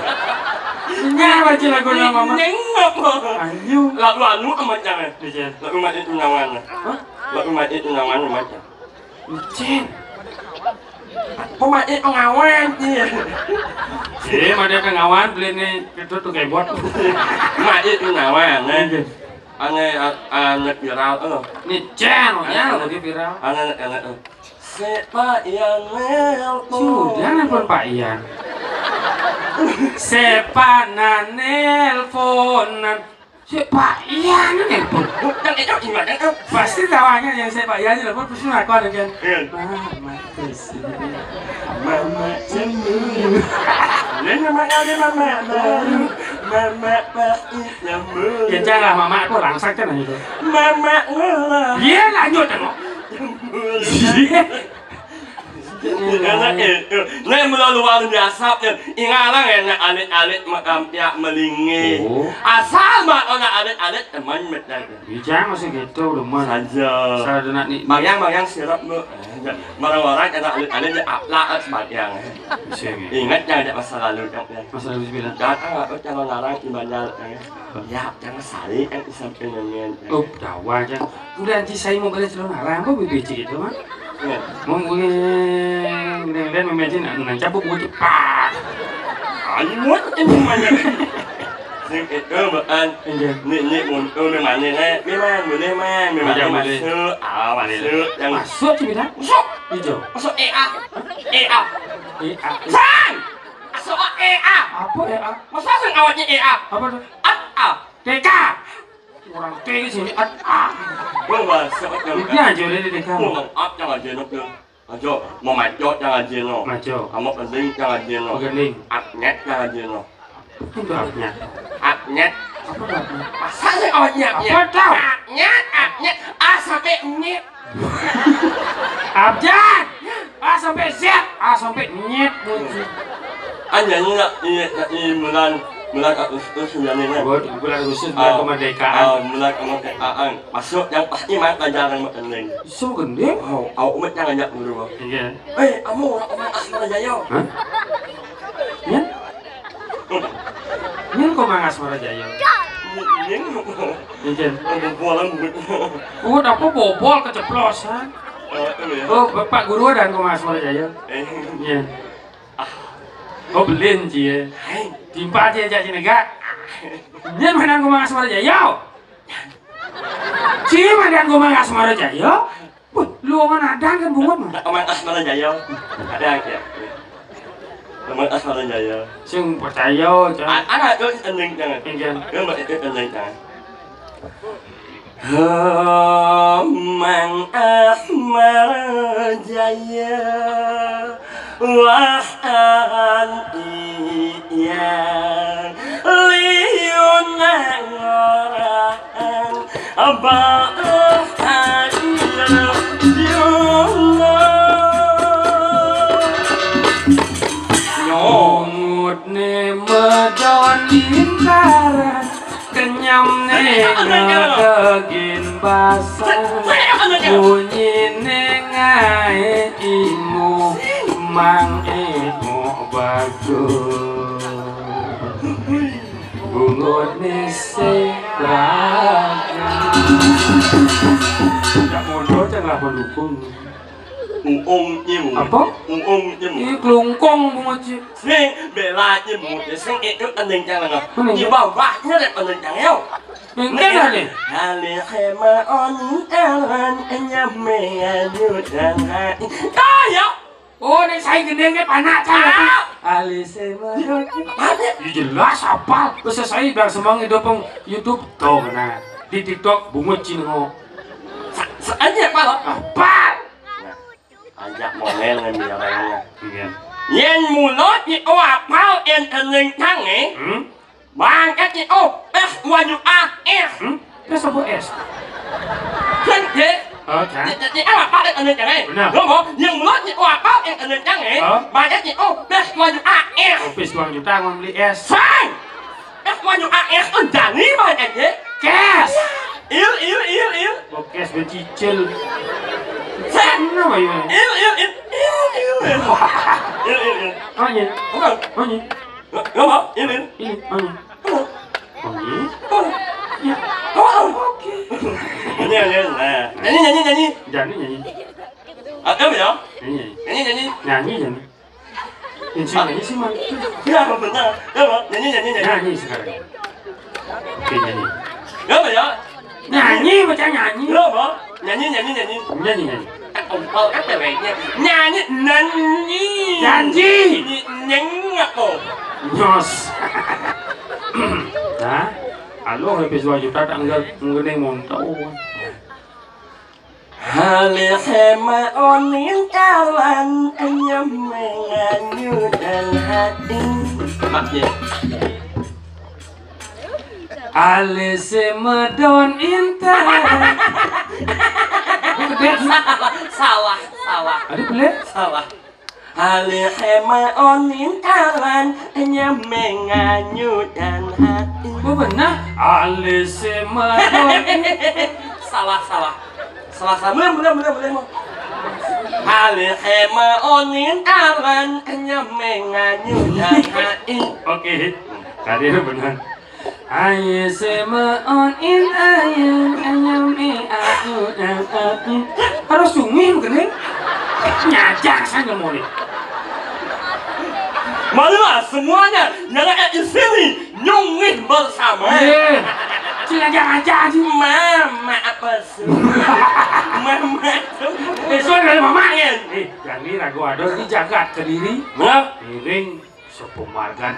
Ini apa sih lagu nama mama? Nengok. Ayo. Lagu anu amat jangan. Iya. Lagu mati tunangan. Hah? Lagu mati tunangan amat. Micin. Pemakai pengawan, iya. Eh, ada pengawan beli nih itu tuh keyboard. Pemakai pengawan, eh. Iya. Ane, a-, ane viral, eh. Micin, ya, lagi viral. Ane, ane, eh. Si Pak Ian nelpon. Sudah nelpon Pak Ian. Sepanan nelponan. Cek Pak Yan nih, Bu. Yang itu gimana tuh? Pasti tawanya yang saya Pak Yan, pasti ngakuan kan. Iya. Mama kesini. Mama cemburu. Ini namanya ada mama baru. Mama pahit nyambur. Ya jangan mama aku langsak kan itu. Mama ngelah. Iya, lanjut, tengok. Iya. Enak ya. Nah, mula luar biasa ya. Ingalang enak alit-alit makam ya melingin. Oh. Asal mak ona alit-alit teman betul. Bijang masih gitu, lumayan. Saja. Salah nak ni. Bayang-bayang sirap, Bu. Marang orang enak alit-alit ya aplak sembahyang. Bisa ni. Ingat jangan ada masa lalu kan. Masa lalu sebilang. Datang apa calon larang ibadah. Ya, jangan sari kan di samping nyanyian. Oh, dawa aja. Udah anci saya mau balik calon larang, apa bibir cik itu, Mak? Iya. Mau gue, udah, udah, memang aja nak, nak cabut gue cepat. Ayo, muat, ini mana? Sing itu, Mbak An. Iya. Ni, ni, mun, oh, memang ni, eh. Memang, boleh, man. Memang boleh, boleh. Masuk. Ah, boleh. Masuk, yang masuk, cik, dah. Masuk. Hijau. Masuk, E A. E A. E A. Sang! Masuk, E A. Apa E A? Masa sing awaknya E A? Apa tu? At, A. T K. Orang T sini, at, ah. Wah, wah, siapa yang Dia aja boleh di T K. Wah, at jangan jenok tu. Ajo, mau macot jangan jenok. Macot. Kamu pening jangan jenok. Pening. Atnyet jangan jenok. Apa tu atnyet? Atnyet. Apa tu atnyet? Masa sih atnyet? Apa tu? Atnyet, atnyet. A sampai nyet. Abjad. A sampai Z, A sampai nyet. Anjani nak ini, nak ini bulan, bulan Agustus, bulan ini. Bulan, bulan Agustus, bulan kemerdekaan. Ah, bulan kemerdekaan. Masuk yang pasti main pelajaran mak gending. So gending? Oh, awak umat jangan ajak dulu. Iya. Eh, kamu orang umat Asmara Jaya. Hah? Ya? Nyen kok mangas Mara Jaya? Nyen. Nyen. Bobol buat. Buat apa bobol keceplosan? Eh, itu ya. Oh, Bapak Guru dan kok mangas Mara Jaya? Eh. Iya. Ah. Oh, belin cie. Hai. Timpa cie cak sini gak? Nyen mana kok mangas Mara Jaya? Cie mana kok mangas Mara Jaya? Wah, lu orang adan kan bungut mah. Pemain Asmara Jaya. Ada yang ya. Pemain Asmara Jaya. Sing percaya, Cang. A-, anak tu ending jangan. Iya. Dia mbak itu ending jangan. Mang Asmara Jaya. Wah, an iya. Liun nang orang. Abah, eh, ayo, yo, lo. Nyongut ne medon lingkaran, kenyam ne ngedegin basah, bunyi ne ngae imo, mang imo bagus. Bungut ni sing raga. Tidak mundur, janganlah mendukung. Uung nyimu. Apa? Uung nyimu. Ini kelungkung bungut sih. Sing bela nyimu. Sing itu tending jangan. Mana? Di bawahnya ada tending jangan. Mungkin ada. Hale hema oni alan nyame ayu dan hai. Tayo. Oh, nek saya gendeng ke panak cah. Ah. Alise mah. Apa? Ya jelas apal. Wis saya bilang semang hidup peng YouTube. Tuh, nah. Di TikTok bungut cino. Sa-, sa-, aja apal. Apal. Nah, ajak momen ngan biaranya. Iya. Yen mulut di apal en eling tange. Hmm? Bang, eh, oh, eh, waju ah, eh. Hmm? Terus apa S? Kan, deh. Oh, kan? Di, di, di, apa, apa, yang anu, jangan, eh? Benar. Lo mau, yang mulut, di, oh, apa, yang anu, jangan, eh? Oh. Bang, eh, oh, eh, waju ah, eh. Opis dua juta, mau beli es. Sang! Eh, waju ah, eh, oh, jani, bang, eh, eh. Cash. Il, il, il, il. Oh, cash, becicil. Sang! Kenapa, ya? Il, il, il, il, il, il. Il, il, il. Oh, iya. Apa? Oh, iya. Ngapa? Ini. Ini, ini. Ini. Ya. Oke. Ini, ini, nah. Nyanyi, nyanyi, nyanyi. Jangan nyanyi. Ah, kamu ya? Nyanyi. Nyanyi, nyanyi. Nyanyi, nyanyi. Yang sih nyanyi sih, Man. Ya, benar. Ya, Bang. Nyanyi, nyanyi, nyanyi. Nyanyi sekarang. Oke, nyanyi. Ya, Bang, ya. Nyanyi, baca nyanyi. Ya, Bang. Nyanyi, nyanyi, nyanyi. Nyanyi, nyanyi. Eh, empal kan ceweknya. Nyanyi, nyanyi. Janji. Ny-, nyeng apa? Nyos. Hah? Kalau habis dua juta tanggal mengene montau. Hale hema onin kawan nyemeng anyu dan hati. Mak ya. Ale semedon intan. Gede. Salah, salah, salah. Ada boleh? Salah. Ale hema onin kawan nyemeng anyu dan hati. Oh benar. Ale semedon. Salah, salah. Salah, salah. Benar, benar, benar, benar. Ale hema onin kawan nyemeng anyu dan hati. Oke. Tadi itu benar. Aye semeon in aye ayam e aku dan aku. Harus sungin kene. Nyajak saja mau nih. Marilah semuanya yang ada di sini nyungih bersama. Eh, sing aja aja sih. Mama apa sih? Mama. Eh, soal dari mama. Eh, jadi ragu ada di jagat Kediri. Nah, piring sepemargan.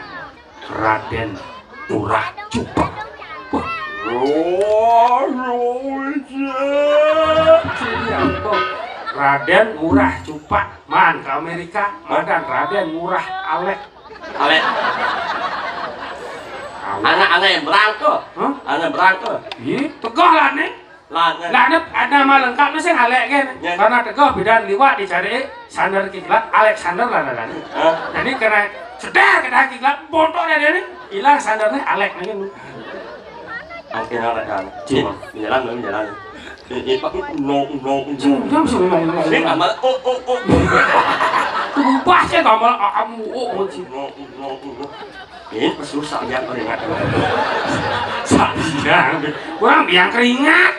Raden Murah Cupak. Wah. Oh, oh, iya. Iya, kok. Raden Murah Cupak. Man ke Amerika, madan Raden Murah Alek. Alek. Anak, anak yang berangkat. Hah? Anak berangkat. Iya, tegak lah nih. Lah, nah. Lah, ada, ada nama lengkapnya sih Alek kan. Ya. Karena tegak bidan liwat dicari Sander Kiblat, Alexander lah kan. Hah? Jadi kena sedar kita Kiblat, bontok dia ini, hilang sandarnya Alek nih kan. Angkin Alek kan. Cuma. Ini, ini jalan, ini jalan. Ini, ini pakai no, no, no. Cuma, cuma, cuma, cuma. Ini gambar, oh, oh, oh, oh. Berubah sih gambar, ah, kamu, oh, oh, cuma. No, no, no. Ini susah ya keringat. Susah. Kurang biang keringat.